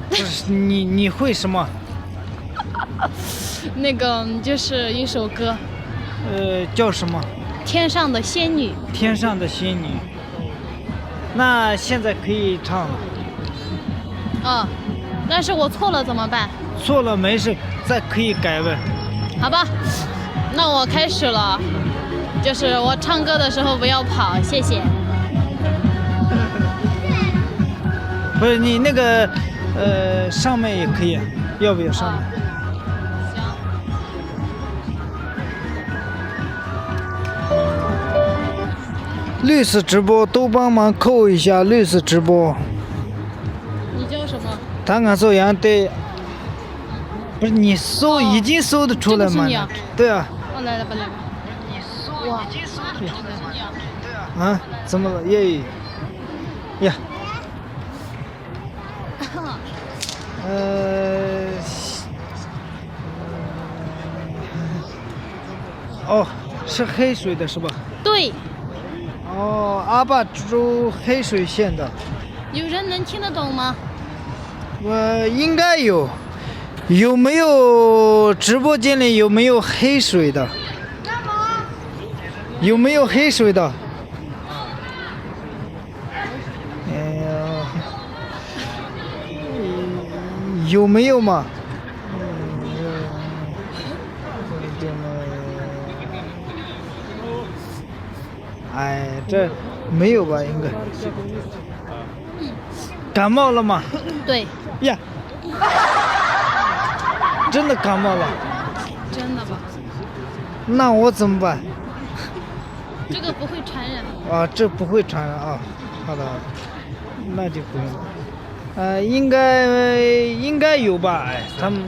不是，你你会什么？ 那个就是一首歌。 呃，叫什么？ 天上的仙女。 天上的仙女。 那现在可以唱了。 嗯，但是我错了怎么办？ 错了没事，在可以改呗。好吧，那我开始了，就是我唱歌的时候不要跑，谢谢。不是你那个，呃，上面也可以，要不要上面？行。绿色直播都帮忙扣一下绿色直播。你叫什么？他俺说杨队。 不是你搜，已经搜得出来吗？对啊。哦，来了吧，来了。哇。啊？怎么了？耶。呀。呃。哦，是黑水的是吧？对。哦，阿坝州黑水县的。有人能听得懂吗？我应该有。 有没有直播间里有没有黑水的？有没有黑水的？哎呀，有没有嘛？哎，这没有吧？应该。感冒了吗？对。呀。 真的感冒了。真的吧？那我怎么办？这个不会传染。啊，这不会传染啊。好的，好的，那就不用了。呃，应该，应该有吧？哎，他们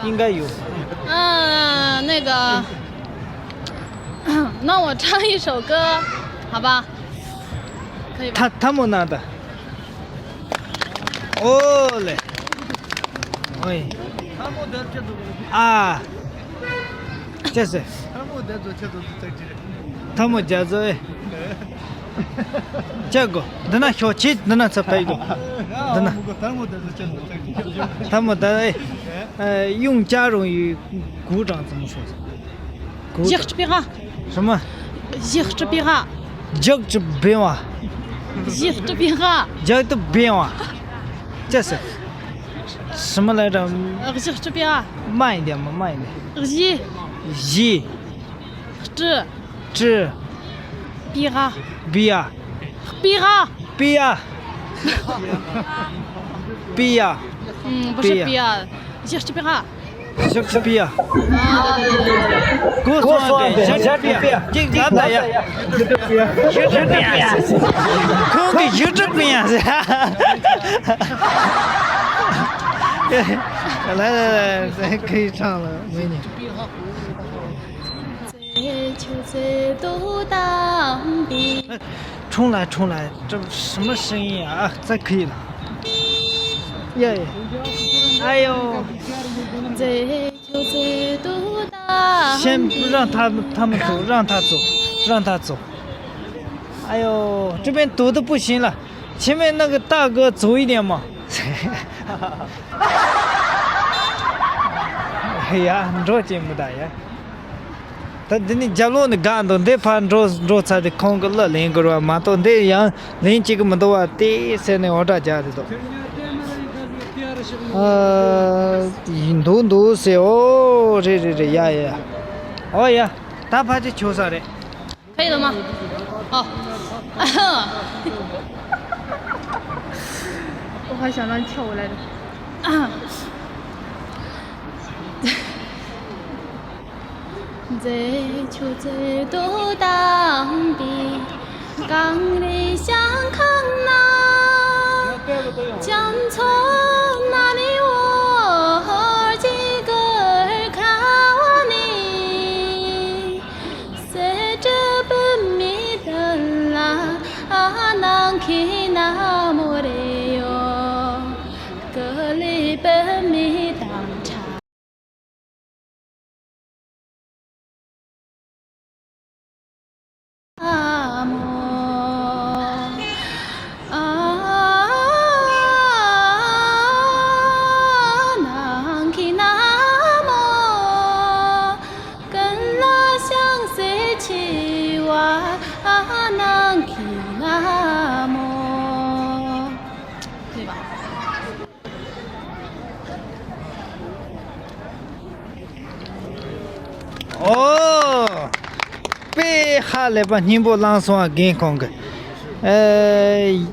应该有。嗯，那个，那我唱一首歌，好吧？可以吧？他他们那的。 哦嘞，哎，啊，这是，他们叫做哎，这个，等那小七，等那才拍一个，等那，他们的哎，呃，用加热语鼓掌怎么说？ ཡག་སྤྲོ་བ། 什么？ ཡག་སྤྲོ་བ། ཡག་སྤྲོ་བ། ཡག་སྤྲོ་བ། 这是什么来着？ ཡག་སྤྲོ་བ། 慢一点嘛，慢一点。 ཡག་སྤྲོ་བ། སྤྲོ། སྤྲོ། བ། སྤྲོ། བ། སྤྲོ། 嗯，不是 བ། ཡག་སྤྲོ་བ། 小吃饼啊。小吃饼啊。啊，对对对对对。给我送一个小吃饼，这个来不来呀？小吃饼啊，空的小吃饼啊。来来来，咱可以唱了，美女。 重来，重来，这什么声音啊？啊，再可以了。耶，哎呦，先让他他们走，让他走，让他走。哎呦，这边堵得不行了，前面那个大哥走一点嘛。哎呀，你着急没打呀？ ད་འདི་ནི་རྒྱབ་ལོགས་ནས་དགའ་འདུག་འདི་ཕར་འགྲོ་འགྲོ་ཚར་དུས་ཁོང་གི་གླུ་ལེན་དགོས་རེད་བ། མ་གཏོགས་འདི་ཡང་ལེན་བྱེད་ཀྱི་མི་འདུག་བ། དེ་ཟེར་ནས་འོ་སྒྲ་རྒྱག་དེ་འདུག་ཨ། འདུག་འདུག་ཟེར། ཨོ་རེད་རེད་རེད། ཡ་ཡ། ཨོ་ཡ། ད་ཕལ་ཆེར་ཆོག་ས་རེད། 可以了吗？哦。我还想让你跳舞来着。 མཛེས་ཆུ་མཛེས་དུ་དྭངས་པའི་གངས་རི་ཞིང་ཁམས་ན། རྒྱ་མཚོ་ན་ནི་འོ་ཅི་གི་ཁ་བ་ནི། སེ་འབྲས་བུད་མེད་དུ་ལ་ཨ་ནང་ཁྱི་ན་མོ་རེ་ཡོ། ཀུ་ལི་བུད་མེད་དང་ཁྲ། ཨ་མོ། ཨ་ནང་གི་ན་མོ། ཀུན་ལ་ཞིང་སེ་ཆེ་བ། ཨ་ནང་གི་ན་མོ། 对吧？ ཨོ། དཔེ་ཧ་ལས་པ་སྙིང་པོ་བླངས་སོང་ཨ། རྒན་ཁོང་གི། ཨེ།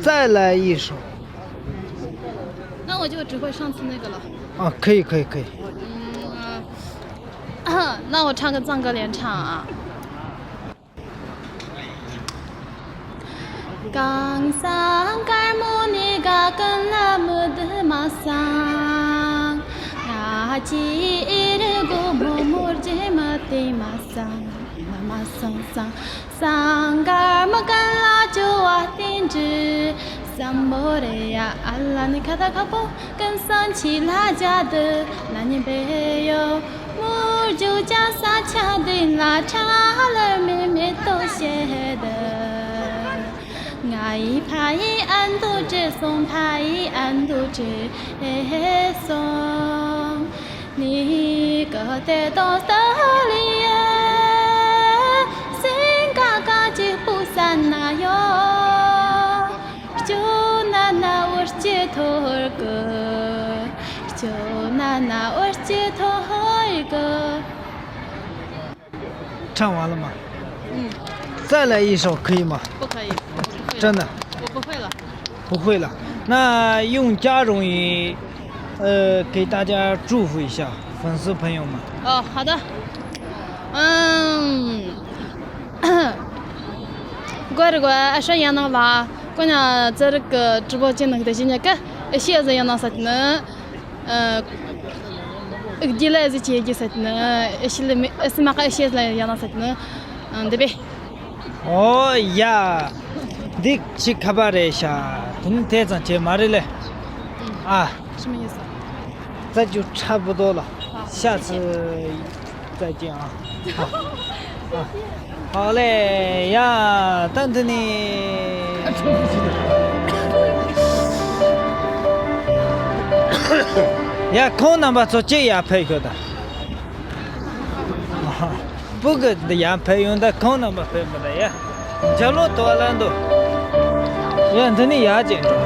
再来一首。 那我就只会上次那个了。 ཨ། 可以，可以，可以。 ཨ། 那我唱个藏歌联唱啊。 གང་སང་དཀར་མོ་ནི་དགའ་ཀུན་ལ་མི་བསྡུ་མ་སང་། ང་ཅི་ཨི་རི་གོ་མོ་མོར་ཇེ་མ་ཏི་མ་སང་། མ་མ་སང་སང་། སང་དཀར་མོ་ཀུན་ལ་ཅོ་བ་སྟེན་དྲི། སམ་བོ་རེ་ཡ་ཨ་ལ་ནི་ཁ་ད་ཁ་པོ། ཀུན་སང་ཆི་ལ་ཇ་དུ་ན་ནི་བེ་ཡོ། མུར་ཇུ་ཅ་ས་ཆ་དུན་ལ་ཁྲ་ལར་མི་མེ་ཏོ་ཤེ་དུ། ང་ཡི་ཕ་ཡི་ཨན་དུ་ཅེ་སོང་། ཕ་ཡི་ཨན་དུ་ཅེ་སོང་། ནི་ཀ་ཏེ་ཏོ་སྟ་ལི་ཡ། སིང་ཀ་ཀ་ཅི་པུ་ས་ན་ཡོ། སྐྱོ་ན་ན་འོར་སྐྱེ་ཐོར་གི། སྐྱོ་ན་ན་འོར་སྐྱེ་ཐོར་གི། 唱完了吗？嗯。再来一首可以吗？不可以，我不会了。真的？我不会了。不会了。那用加绒语，呃，给大家祝福一下粉丝朋友们。哦，好的。嗯。 གོ་རེ་གོ་ཨ་ཧྲ་ཡང་ན་ལ་གོ་ན་ཙི་རིག་གི་直播间ནང་དེ་བཞིན་ཉག་གི་ཨེ་ཤི་ཡ་ཟི་ཡང་ན་ས་ཏི་ནི། ཨ། ཨིག་ཇི་ལ་ཟི་ཆེ་གི་ས་ཏི་ནི། ཨེ་ཤི་ལི་མི་ཨེ་སི་མ་ཀ་ཨེ་ཤི་ཡ་ཟི་ཡང་ན་ས་ཏི་ནི། ཨ། འདི་བེ། ཨོ་ཡ། འདི་ཅི་ཁ་པར་རེད་ཤག་དེ་ནི་དེ་ཙམ་བྱས་མ་རེད་ལེ། ཨ། 什么意思？ 这就差不多了。好，下次再见啊。好，好嘞呀，等等你。ཡ། ཁོང་རྣམ་པ་ཚོ་ཅི་ཡར་ཕེབས་ཤོག་ད། སྤུ་གུ་འདི་ཡར་ཕེབས་ཡོང་ད། ཁོང་རྣམ་པ་ཕེབས་མི་ད་ཡ། ཇ་ལོ་དོ་ལ་འདུག་ཡ། འདི་ནི་ཡར་ཅིག་འགྲོ།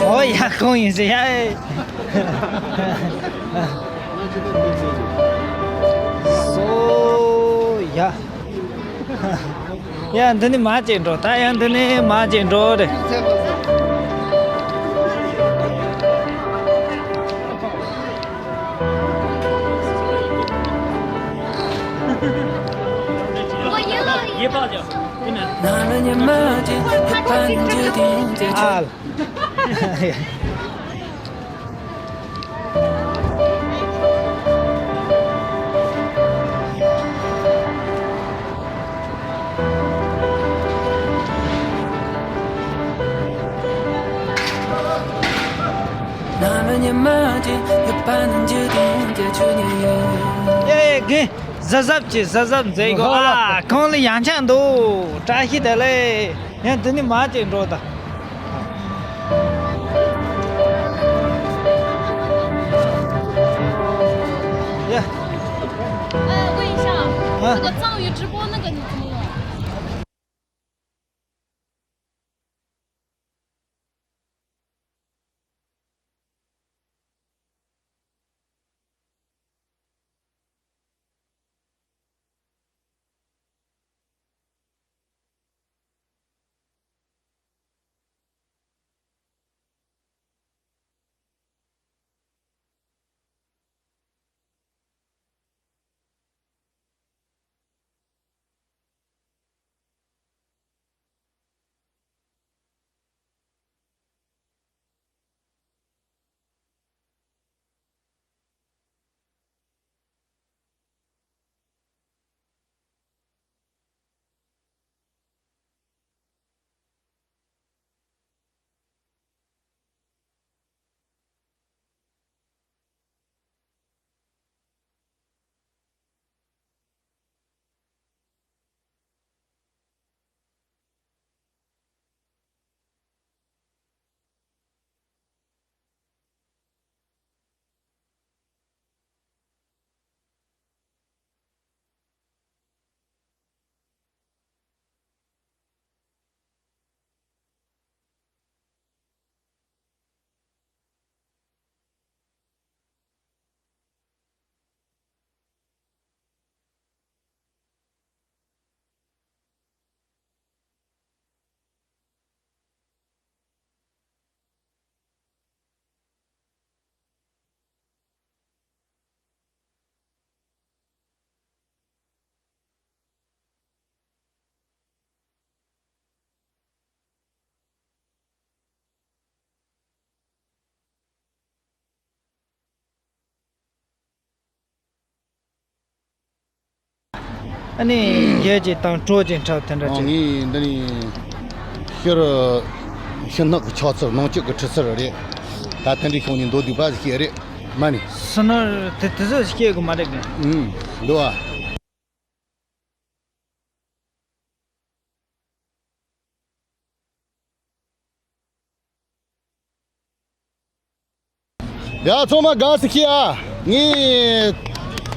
ཨོ་ཡ། ཁོང་ཡིན་ཟེར་ཡ། སོ་ཡ། ཡ། འདི་ནི་མ་ཅིག་འགྲོ། ད་ཡང་འདི་ནི་མ་ཅིག་འགྲོ་རེ། ཨ། ཡེ་གི། གཟབ་གཟབ་གྱིས་གཟབ་གཟབ་མཛད་དགོས། ཨ། ཁོང་ལ་ཡང་ཆགས་འདུག་བཀྲ་ཤིས་བདེ་ལེགས། ཡང་འདི་ནི་མ་ཅིག་འགྲོ་ད། ཡ། 呃，问一下，啊，这个藏语直播那个你怎么用？ ཨ་ནི་བརྒྱད་ཅིག་དང་དྲུག་ཅིག་འཁྲབ་དེ་འདྲ། ཨ་ཅིག་ངས་འདི་ནས་ཕྱི་རུ་ཕྱི་ནག་གི་ཆགས་ཚུལ་ནང་བཅུད་ཀྱི་འཁྲུད་ཚུལ་རེད། ད་དེ་འདྲའི་ཤོག་ནས་མདོ་སྡུད་པ་ཞིག་རེད། མ་ནི། སུ་ནོར་དེ་དེ་ཚོ་སྐྱེ་དགོས་མ་རེད་གི། ཨུམ། འདུག་ཨ། ཡ། ཚང་མ་དགའ་བསུ་ཞུ་ཨ། ངས་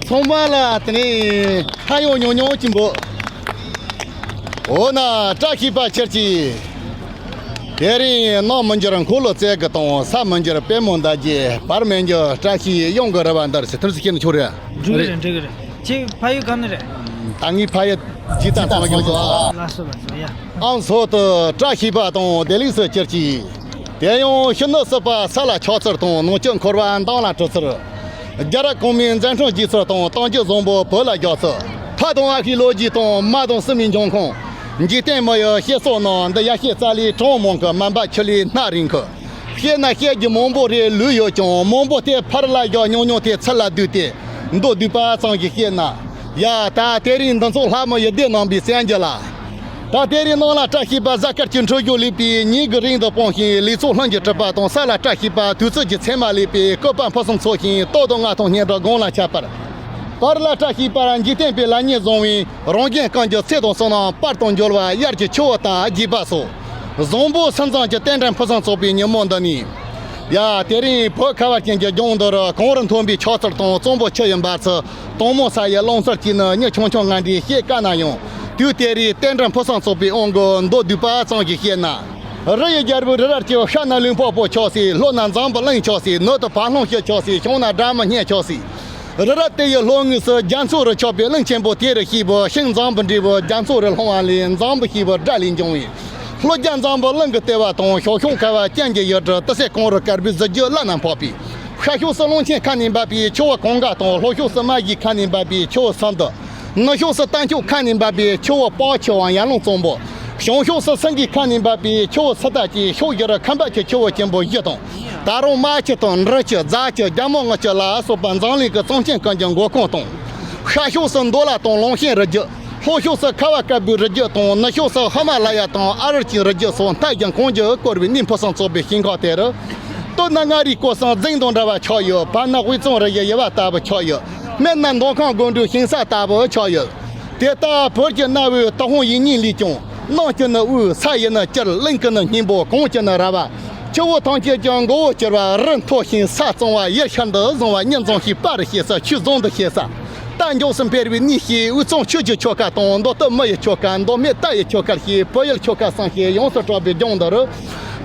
ཚང་མ་ལ་དེ་ནས་ཕ་ཡུལ་ཉུང་ཉུང་ཅིག་འབོད། འོ་ན་བཀྲ་ཤིས་པ་ཁྱེར་གྱིས། དེ་རིང་ནམ་མི་འགྱུར་འཁོར་ལོ་རྩལ་དགུ་དང་། ས་མི་འགྱུར་པད་མོ་ཟླ་རྒྱས། བར་མི་འགྱུར་བཀྲ་ཤིས་གཡང་གི་རི་བ་འདིར་ཟེར། ཐུགས་སུ་ཆེ་ནས་ཆོག་རེད། འགྲིག་གི་རེད། འགྲིག་གི་རེད། ཁྱེད་ཕ་ཡུལ་ག་ནས་རེད། ད་ངའི་ཕ་ཡུལ་ཇི་ལྟར་ཚང་མ་ཡོང་སོང་ཨ། ལགས་སོ་ལགས་སོ། ཡ། ཨང་སོ་དུ་བཀྲ་ཤིས་པ་དང་བདེ་ལེགས་སུ་གྱུར་ཅིག། དེ་ཡང་ཕྱི་ནུབ་སྲིད་པ་ས་ལ་ཆགས་ཚུལ་དང་། ནང་བཅུད་འཁོར་བ་མདངས་ལ་འཁྲུད་ཚུལ། རྒྱ་རབ་གོང་མའི་མཛད་འཕྲིན་རྒྱས་ཚུལ་དང་། གཏམ་རྒྱུད་བཟང་པོ་བོད་ལ་རྒྱག་ཚུལ། ཕ་དང་ཨ་ཕའི་ལོ་རྒྱུས་དང་། མ་དང་སྲིང་མོའི་འབྱུང་ཁུངས། འཇིག་རྟེན་མི་ཡི་བཤད་སྲོལ་རྣམས། འདི་ཡ་བཤད་རྩ་ལས་གྲངས་མང་གི། མ་འབད་ཆུ་ལས་སྣ་རིང་གི། བཤད་ན་བཤད་རྒྱུ་མང་པོ་རེ་ལོས་ཡོད་ཀྱང་། མང་པོ་དེ་ཕར་ལ་བཞག་ཉུང་ཉུང་དེ་ཚུར་ལ་བསྡུས་ཏེ། མདོ་སྡུད་པ་ཙམ་ཞིག་བཤད་ན། ཡ། ད་དེ་རིང་འདི་ཚོ་ལྷ་མོ་ཡི་སྡེ་རྣམ་པའི་གསན་རྒྱུ་ལ། ད་དེ་རིང་ནང་ལ་བཀྲ་ཤིས་པ་གཟའ་སྐར་གྱི་འཕྲོད་སྦྱོར་ལེགས་པའི་ཉིན་གྱི་རིང་དུ་སྤངས་ཤིང་། ལེགས་ཚོགས་ལྷུན་གྱིས་གྲུབ་པ་དང་། ས་ལ་བཀྲ་ཤིས་པ་དུས་ཚོད་ཀྱི་མཚན་མ་ལེགས་པའི་བཀོད་པ་ཕུན་སུམ་ཚོགས་ཤིང་། སྟོབས་དང་མངའ་ཐང་སྙན་གྲགས་གང་ལ་ཁྱབ་པར། བར་ལ་བཀྲ་ཤིས་པ་འཇིག་རྟེན་པའི་ལེགས་ཉེས་བཟང་བའི། རང་གཞན་གང་གི་ཚེ་དང་བསོད་ནམས་དཔལ་དུ་འབྱོར་བ། དབྱར་གྱི་ཆུ་བོ་ལྟར་རྒྱས་པ་སོགས། བཟང་པོ་སུམ་བཟང་གི་རྟེན་འབྲེལ་ཕུན་སུམ་ཚོགས་པའི་ཉིན་མོ་འདི་ནས། ཡ། དེ་རིང་བོད་ཁ་བ་ཅན་གྱི་ལྗོངས་འདིར་གངས་རི་མཐོན་པོའི་ཆགས་ཚུལ་དང་། གཙང་པོ་ཆུ་ཡི་འབབ་ཚུལ། དྭངས་མོ་ས་ཡི་རླུང་ཚུལ་བཅས་ནི་མྱི་ཆུང་ཆུང་ང་འདྲས་བཤད་དཀའ་ན་ཡང་། དུས་དེ་རིང་རྟེན་འབྲེལ་ཕུན་སུམ་ཚོགས་པའི་དབང་གིས་མདོ་སྡུད་པ་ཙམ་ཞིག་བཤད་ན། རི་ཡི་རྒྱལ་པོ་རི་རབ་ཀྱི། ཤར་ན་གླིང་ཕུག་པོ་ཆགས་སའི། ལྷོ་ན་འཛམ་བུ་གླིང་ཆགས་སའི། ནུབ་ཏུ་བར་ལྷུང་བཞི་ཆགས་སའི། བྱང་ན་སྦྲ་མོ་སྙེད་ཆགས་སའི། རི་རབ་དེ་ཡི་ལྷོ་ངོས་སུ་རྒྱ་མཚོ་རུ་ཆགས་པའི་གླིང་ཆེན་པོ་དེ་རུ་སྐྱེས་པའི་ཤིང་འཛམ་བུ་འབྲས་བུ། རྒྱ་མཚོ་རུ་ལྷུང་བ་ལས། འཛམ་བུ་ཞེས་པའི་སྒྲ་ལས་འབྱུང་བའི། ལྷོ་རྒྱ་འཛམ་བུ་གླིང་གི་ལྟེ་བ་དང་། ཤར་ཤུག་ཁ་བ་ཅན་གྱི་ཡུལ་གྲུ། དེ་སྲས་གངས་རི་དཀར་པོའི་གཟི་བརྗིད་བླ་ན་འཕགས་པའི། ཤར་ཕྱོགས་སུ་གླང་ཆེན་ཁ་ནས་འབབ་པའི་ཆུ་བོ་གངྒཱ་དང་། ལྷོ་ཕྱོགས་སུ་རྨ་བྱའི་ཁ་ནས་འབབ་པའི་ཆུ་བོ་སིནྡྷུ། ནུབ་ཕྱོགས་སུ་རྟ་མཆོག་ཁ་ནས་འབབ་པའི་ཆུ་བོ་པཱོ་ཆེ་བ་ཡར་ཀླུང་གཙང་པོ། བྱང་ཕྱོགས་སུ་སེང་གེའི་ཁ་ནས་འབབ་པའི་ཆུ་བོ་སི་ཏ་བཅས། ཕྱོགས་བཞི་རུ་ཁམས་པ་ཆུ་ཆུ་བོ་ཆེན་པོ་བཞི་དང་། ད་རུང་རྨ་ཆུ་དང་འབྲི་ཆུ། རྫ་ཆུ། རྒྱ་མོ་རྔུལ་ཆུ་ལ་སོགས་པ་འཛམ་གླིང་གི་གཙང་ཆེན་ཀུན་གྱི་མགོ་ཁུངས་དང་། ཤར་ཕྱོགས་སུ་མདོ་ལ་དང་ལུང་ཤིང་རི་རྒྱུད། ལྷོ་ཕྱོགས་སུ་ཁ་བ་དཀར་པོའི་རི་རྒྱུད་དང་། ནུབ་ཕྱོགས་སུ་ཧི་མ་ལ་ཡ་དང་ཨ་རལ་གྱི་རི་རྒྱུད་སོགས། མཐའ་ཡང་གངས་ཀྱིས་བསྐོར་བའི་གནས་ཕུན་སུམ་ཚོགས་པའི་ཞིང་ཁམས་དེ་རུ། སྟོད་ན་མངའ་རིས་སྐོར་གསུམ་རྫིང་དང་འདྲ་བ་ཆགས་ཡོད། བར་ན་དབུས་གཙང་རི་ཡི་ཡུ་བ་ལྟ་བུ་ཆགས་ཡོད། སྨད་ན་མདོ་ཁམས་སྒང་དྲུག་ཞིང་ས་ལྟ་བུ་ཆགས་ཡོད། དེ་ལྟར་བོད་ཀྱི་གནའ་བོའི་དུ་ཧོང་ཡིག་རྙིང་ལས་ཀྱང་། གནམ་གྱི་ནི་དབུས། ས་ཡི་ནི་སྤྱིར། གླིང་གི་ནི་སྙིང་པོ། གངས་ཀྱི་ནི་ར་བ། ཆུ་བོ་ཐམས་ཅད་ཀྱི་མགོ་བོ་གྱུར་པ། རི་མཐོ་ཞིང་ས་གཙང་བ། ཡུལ་ཤིན་ཏུ་བཟང་བ། མྱི་འཛོམས་ཤིང་པར་ཤེས་ས། ཆོས་བཟང་དུ་ཤེས་ས། རྟ་མགྱོགས་སུ་འཕེལ་བའི་གནས་ཤིག་དབུས་གཙང་ཆོས་ཀྱི་ཆོལ་ཁ་དང་། མདོ་སྟོད་མི་ཡི་ཆོལ་ཁ། མདོ་སྨད་རྟ་ཡི་ཆོལ་ཁ་ཞེས། བོད་ཡུལ་ཆོལ་ཁ་གསུམ་ཞེས་ཡོངས་སུ་གྲགས་པའི་ལྗོངས་འདི་རུ།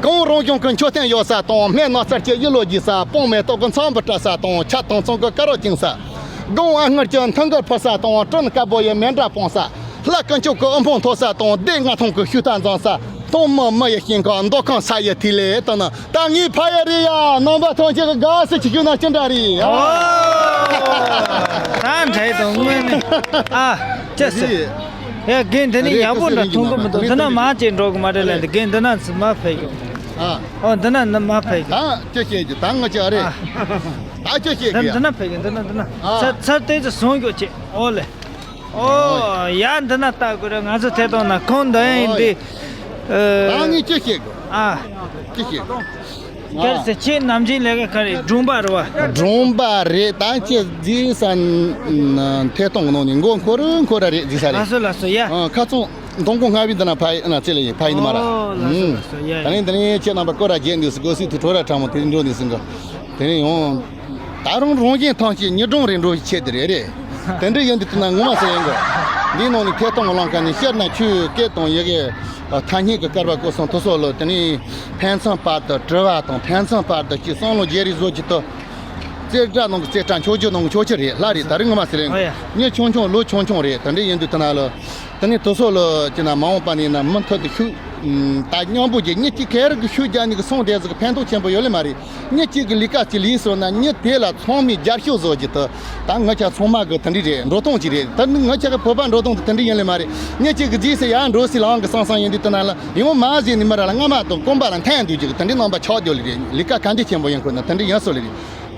གངས་རང་བྱུང་གི་མཆོད་རྟེན་ཡོད་ས་དང་། སྨན་ནགས་གསེར་གྱི་གཡུ་ལོ་རྒྱས་ས། སྤང་མེ་ཏོག་གི་ཚངས་བུག་བཀྲ་ས་དང་། ཆ་དྭངས་གཙང་གི་དཀར་རོ་བཅིངས་ས། སྒང་ཨ་སྔར་གྱི་མཐིང་གར་ཕུབ་ས་དང་། སྤྲིན་དཀར་པོ་ཡི་མཎྜལ་སྤུངས་ས། ལྷ་དཀོན་མཆོག་གི་དབུ་འཕང་མཐོ་ས་དང་། སྡེ་ལྔ་ཐང་གི་ཤུལ་རྟ་འཛིང་ས། སྟོང་མི་མི་ཡི་ཞིང་ཁམས། མདོ་ཁམས་ས་ཡི་ཐིག་ལེ་ལྟ་ན། ད་ངའི་ཕ་ཡུལ་རེད་ཡ། རྣམ་པ་ཐམས་ཅད་ཀྱིས་དགའ་བསུ་ཅིག་ཞུས་ན་ཅི་འདྲ་རེད། ཨོ། ད་འདྲ་དང་དངོས་གནས། ཨ། ཅི་ཟེར། ཡ། རྒན་དེ་ནི་ཡག་པོ་འདྲ་མཐོང་གི་མི་འདུག་འདི་ན་མ་ཅིག་འགྲོ་གི་མ་རེད་ལབ་འདི། རྒན་འདི་ན་ཚུར་མ་ཕེབས་ཀྱོ། ཨ། ཨོ། འདི་ན་ནི་མ་ཕེབས་ཀྱོ། ད་ཅི་བཤད་རྒྱུ། ད་ང་ཅི་ཨ་རེད། ཨ། ད་ཅི་བཤད་འདི་རྒྱུ་ཡ། འདི་ན་ཕེབས་ཀྱོ། འདི་ན་འདི་ན། ཨ། ཚར་ཚར་དེ་ཚོ་བཟུང་ཀྱོ་ཅེ། ཨོ་ལེ། ཨོ། ཡ། འདི་ན་ལྟ་དགོས་རེད། ང་ཚོ་ཐད་གཏོང་ན་ཁོང་འདི་ཡིན་འདི། ཨ། ད་ངས་ཅི་བཤད་དགོས། ཨ། ཅི་བཤད་དགོས། ཁྱེད་ཟེར། ཁྱེད་ནམ་རྒྱུན་ལས་ཀ་ག་རེ། སྒྲུང་པ་རེད་བ། སྒྲུང་པ་རེད། ད་ཁྱེད་རྫིས་ས་ཐད་གཏོང་གི་ནང་ནས་མགོ་འཁོར་འཁོར་ར་རེད། རྫིས་ས་རེད། ལགས་སོ་ལགས་སོ་ཡ། ཨ། ཁ་ཚོང་མདང་དགོང་སྔ་བའི་འདི་ན་ཕ་ཡི་ན་ཚེ་ལ་ཡི་ཕ་ཡི་ནི་མ་ར། ཨོ། ལགས་སོ་ལགས་སོ་ཡ་ཡ། ད་ནི་འདི་ནས་ཁྱེད་རྣམ་པ་སྐོར་ར་རྒྱས་འདུག་ཟེར། སྒོ་སྲིད་དུ་གྲོ་ར་ཁྲ་མོ་དེ་འགྲོ་འདུག་ཟེར་གི། དེ་ནས་ཡང་། ད་རུང་རང་བཞིན་ཐང་ཆད་ཉི་སྒྲོན་རེ་འགྲོ་བའི་ཆེད་དུ་རེད་རེད། དེ་འདྲ་ཡིན་དུས་དེ་ན་ངོ་མ་ཟེར་ཡིན་གོ། འདིའི་ནང་ནས་ཐད་གཏོང་གི་ལམ་ཁ་ནས་སྤྱིར་ན་ཆོས་སྐད་དང་ཡི་གེ་ཐ་སྙད་ཀྱི་སྐལ་བ་བཀོད་སོང་དུ་སོགས་ལ། དེ་ནས་ཕན་ཚུན་བར་དུ་དྲི་བ་དང་། ཕན་ཚུན་བར་དུ་ཅིག་བསམ་བློ་བརྗེ་རེས་བཟོ་རྒྱུ་དུ། རྩེ་གྲ་ནང་གི་རྩེ་གྲ། མཆོག་གྱུར་ནང་གི་མཆོག་གྱུར་རེད། ལྷ་རེད། ད་རེས་ངོ་མ་ཟེར་ཡིན་གོ། ཨ་ཡ། མྱི་ཆུང་ཆུང་ལོ་ཆུང་ཆུང་རེད། དེ་འདྲ་ཡིན་དུས་དེ་ན་ལ། དེ་ནས་དུ་སོགས་ལ་ཅི་ན་མ་འོངས་པ་ནས་ན་མུ་མཐུད་དུ་ཤུགས། ད་མཉམ་པོ་གྱི་མྱི་གཅིག་ག་རེ་གི་ཤུགས་རྒྱག་ནས་གི་སོང་དེ་ཟིག་གི་ཕན་ཐོགས་ཆེན་པོ་ཡོད་ལེ་མ་རེད། མྱི་གཅིག་གི་ལས་ཀ་གཅིག་ལས་སོང་ན་མྱི་དེ་ལ་ཚང་མས་རྒྱབ་སྐྱོར་བཟོ་རྒྱུ་དེ། ད་ང་ཅག་ཚང་མ་གི་དེ་འདྲ་རེད། འགྲོ་སྟངས་གཅིག་རེད། ད་ནི་ང་ཅག་གི་བོད་པ་འགྲོ་སྟངས་དེ་དེ་འདྲ་ཡིན་ལེ་མ་རེད། མྱི་གཅིག་གི་རྫིས་སུ་ཡར་འགྲོ་སྲིད་ལའང་གི་སང་སང་ཡིན་དུས་དེ་ན་ལ་ཡང་མ་ཟེར་ནས་མི་ར་ལ་རྔ་མ་དང་རྐང་པ་ལ་འཐེན་འདུག་རྒྱུ་གི་དེ་འདྲའི་རྣམ་པ་ཆགས་རྒྱུ་ལེ་རེད། ལས་ཀ་ག་འདྲ་ཆེན་པོ་ཡིན་དགོས་ན་དེ་འདྲ་ཡིན་སོང་ལེ་རེད།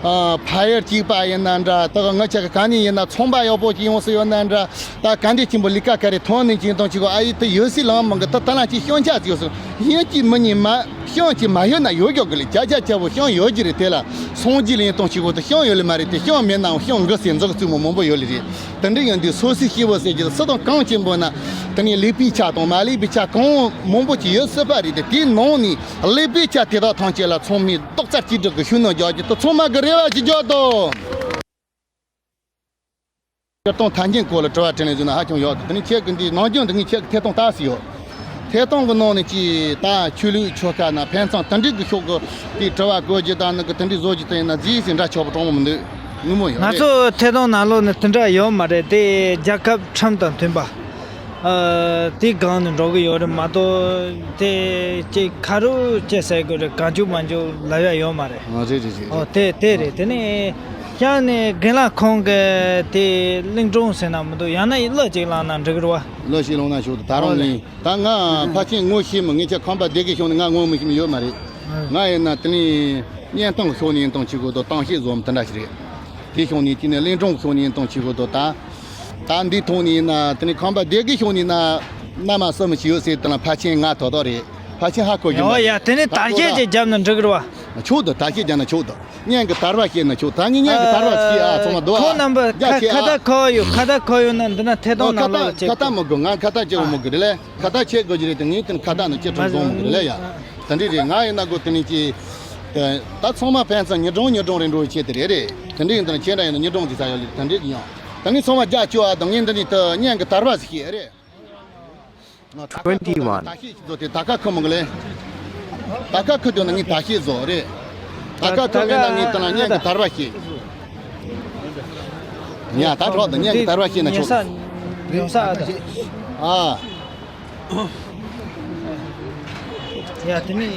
ཨ། ཕ་ཡུལ་གཅིག་པ་ཡིན་ན་འདྲ། ད་ང་ཆ་ག་ག་ནས་ཡིན་ན་ཚོང་པ་ཡག་པོ་ཅིག་ཡོང་སྲིད་ཡོད་ན་འདྲ། ད་ག་འདྲ་ཆེན་པོ་ལས་ཀ་ག་རེ་ཐོན་ནས་ཅིག་དང་ཅིག་གོ། ཨ་ཡི་ད་ཡོད་སྲིད་ལང་མང་གི། ད་ད་ལ་ཅིག་སྐྱོན་ཆ་ཅིག་ཡོད་སྲིད། ཡིན་གཅིག་མིན་གཉིས་མ་སྐྱོན་ཅིག་མ་ཡོད་ན་ཡོད་རྒྱུ་གི་ལས། ཅ་ཅ་ཅ་བོ་སྐྱོན་ཡོད་ཀྱི་རེད། དེ་ལ་སོང་རྒྱུ་ལ་ཡིན་དང་ཅིག་གོ། ད་སྐྱོན་ཡོད་ལེ་མ་རེད། དེ་སྐྱོན་མེད་ནའང་སྐྱོན་འགི་སྲིད་འཛག་བཙུགས་མོ་མང་པོ་ཡོད་ལེ་རེད། དེ་འདྲ་ཡིན་དུས་སོ་སོའི་སྐྱེ་བོ་ཟེར་གྱི་སུ་དང་གང་ཆེན་པོ་ན། དེ་ནས་ལེགས་པའི་ཆ་དང་མ་ལེགས་པའི་ཆ་གང་མང་པོ་ཅིག་ཡོད་སྲིད་པ་རེད། དེ་དེའི་ནང་ནས་ལེགས་པའི་ཆ་དེ་དག་ཐམས་ཅད་ལ་ཚང་མས་རྡོག་རྩ་གཅིག་སྒྲིལ་གྱི་ཤུགས་སྣོན་རྒྱག་རྒྱུ་དེ་ཚང་མ་གི་རེ་བ་ཅིག་རྒྱག་དང་། སྤྱིར་བཏང་ཐ་སྙད་སྐོར་ལ་དྲི་བ་དྲིས་ནས་བཟོས་ན་ཧ་ཅང་ཡག་འདུག། དེ་ནས་ཁྱེད་ཀྱི་འདིའི་ནམ་རྒྱུན་འདི་ངས་ཁྱེད་ཀྱི་ཐད་གཏོང་ལྟ་སྲིད་ཡོད། ཐད་གཏོང་གི་ནང་ནས་ཀྱི་ད་ཆོས་ལུགས་ཆོལ་ཁ་ན་ཕན་ཚུན་དེ་འདྲའི་གི་ཕྱོགས་ཀྱི་དེ་དྲི་བ་བཀོད་རྒྱུ་དང་ནི་གི་དེ་འདྲའི་བཟོ་རྒྱུ་དེ་ཡིན་ན་རྫིས་སེ་འདྲ་ཆོག་པ་གྲོང་མོ་མི་འདུག། ངུ་མོ་ཡོད་ང་རེད། ཚོ་ཐད་གཏོང་ནང་ལོགས་ནས་དེ་འདྲ་ཡོད་མ་རེད། དེ་རྒྱལ་ཁབ་ཁྲིམས་དང་མཐུན་པ། ཨ། དེ་སྒང་ནས་འགྲོ་གི་ཡོད་རེད་མ་གཏོགས། དེ་ཅིག་ཁ་རུ་ཅེ་ཟེར་དགོས་རེད། གང་བྱུང་མང་བྱུང་ལབ་ཡ་ཡོད་མ་རེད། ཨ། རེད་རེད་རེད། ཨོ། རེད། དེ་དེ་རེད། དེ་ནས་ཤར་ནས་རྒན་ལགས་ཁོང་གི་དེ་གླིང་སྒྲུང་ཟེར་ན་མི་འདུག། ཡང་ན་གླུ་ཅིག་བླངས་ན་འགྲིག་གི་རེད་བ། གླུ་ཞིག་བླངས་ན་ཆོག་འདུག། ད་རུང་ཨོ་ལེ། ངས་ད་ང་ཕལ་ཆེར་ངོ་ཤེས་མི། ངས་ཁྱེད་ཁམས་པ་སྡེ་དགེ་ཕྱོགས་ནས་ང་ངོ་མི་ཤེས་མི་ཡོད་མ་རེད། ཨ། ང་ཡིན་ན་དེ་ནས་གཉེན་སྟོན་གྱི་ཕྱོགས་ནས་ཡིན་དང་ཆི་གོ་དོ་གཏམ་བཤད་བཟོ་མི་དེ་འདྲ་ཞིག་རེད། དེ་ཕྱོགས་ནས་དེ་ནས་གླིང་སྒྲུང་གི་ཕྱོགས་ནས་ཡིན་དང་ཆི་གོ་དོ་ད། ད་འདི་ཐོག་ནས་ཡིན་ན་དེ་ནས་ཁམས་པ་སྡེ་དགེ་ཕྱོགས་ནས་ན་མནའ་མ་གསུམ་ཞིག་ཡོད་ཟེར་དེ་ལ་ཕལ་ཆེར་ང་དོ་དོ་རེད། ཕལ་ཆེར་ཧ་གོ་རྒྱུ་མ་ཡོད་རེད། ཡ། དེ་ནས་ད་དར་ཤེད་ཅིག་བརྒྱབ་ན་འགྲིག་གི་རེད་བ། ཆོག་འདུག། དར་ཤེད་བརྒྱབ་ན་ཆོག་འདུག། གཉེན་གྱི་དར་བ་བཤད་ན་ཆོག། ད་ངས་གཉེན་གྱི་དར་བ་བཤད་ཨ། ཚང་མ་འདུག་ཨ། ཁོང་རྣམ་པ་རྒྱ་ཁ་ཆེ་ཁ་ཨ། བཏགས་ཁོ་ཡོད། ཁ་བཏགས་ཁོ་ཡོད་ན་འདི་ན་ཐད་གཏོང་ཨ། ཁ་ནང་ལོགས་བཏགས་ལ་ཁ་ཅིག་བཏགས་མི་དགོས། ང་ཁ་བཏགས་ཅིག་མི་དགོས་རེད་ལེ། ཁ་བཏགས་ཆད་དགོས་ཀྱི་རེད་དེ། ངས་དེ་ཁ་བཏགས་ནི་ཅི་ཙམ་བཟུང་མི་དགོས་རེད་ལེ་ཡ། དེ་འདྲས་རེད། ང་ཡིན་ན་དགོས་དེ་ནས་ཀྱི། ད་ཚང་མ་ཕན་ཚུན་ཉི་སྒྲོན་ཉི་སྒྲོན་རེད་འགྲོ་བའི་ཆེད་དེ་རེད་རེད། དེ་འདྲས་ཡིན་དུས་ཁྱེད་འདྲ་ཡིན་ན་ཉི་སྒྲོན་གྱི་ས་ཡོད་ལེ། དེ་འདྲས་ཀྱི་ཡང་། ད་ངས་ཚང་མ་རྒྱ་བསྐྱོད་ཨ་དང་། ངས་འདི་ནས་ད་གཉེན་གྱི་དར་བ་ཟིག་བཤད་རེད། Twenty-one. ད་ཤེས་བཟོ་དེ་ད་ཁ་ཁུ་མང་གི་ལེ། ད་ཁ་ཁུ་དོན་ན་ངས་ད་ཤེས་བཟོ་རེད། ད་ཁ་ཁུ་མེད་ན་ངས་དེ་ན་གཉེན་གྱི་དར་བ་བཤད། ཉ་ད་གྲོགས་དང་གཉེན་གྱི་དར་བ་བཤད་ན་ཆོག། ཡོང་ས་ཡོང་ས་ཨ། ཨ། ཡ། དེ་ནི་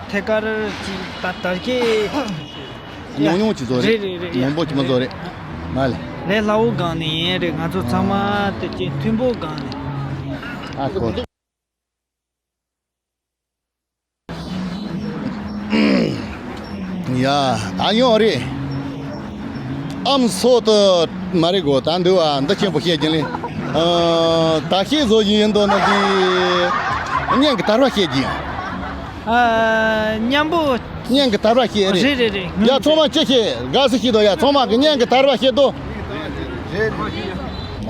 ཐད་ཀར་ཅིག་ད་དར་རྒྱས། ཉུང་ཉུང་ཅིག་བཟོ་རེད། རེད་རེད་རེད། མང་པོ་ཅིག་མ་བཟོ་རེད། མ་ལེ། ལས་སླ་བོ་སྒང་ནས་ཡིན་རེད། ང་ཚོ་ཚང་མ་དེ་ཅིག་མཐུན་པོ་སྒང་ནས། ཨ་ཁོ། ཡ། ཨ་ཡོང་རེད། ཨམ་སོ་དུ་མ་རེད་གོ། ད་འདུག་ཨ། འདི་ཆེན་པོ་བཤད་ཀྱིན་ལེ། ཨ། ད་ཤེས་བཟོ་བཞིན་ཡིན་དོ་ན་གི། གཉེན་གྱི་དར་བ་བཤད་ཀྱིན། ཨ། མཉམ་པོ། གཉེན་གྱི་དར་བ་བཤད་རེད། རེད་རེད་རེད། ཡ། ཚང་མ་ཅི་བཤད། དགའ་སུ་ཤེས་དོ་ཡ། ཚང་མ་གི་གཉེན་གྱི་དར་བ་བཤད་དོ།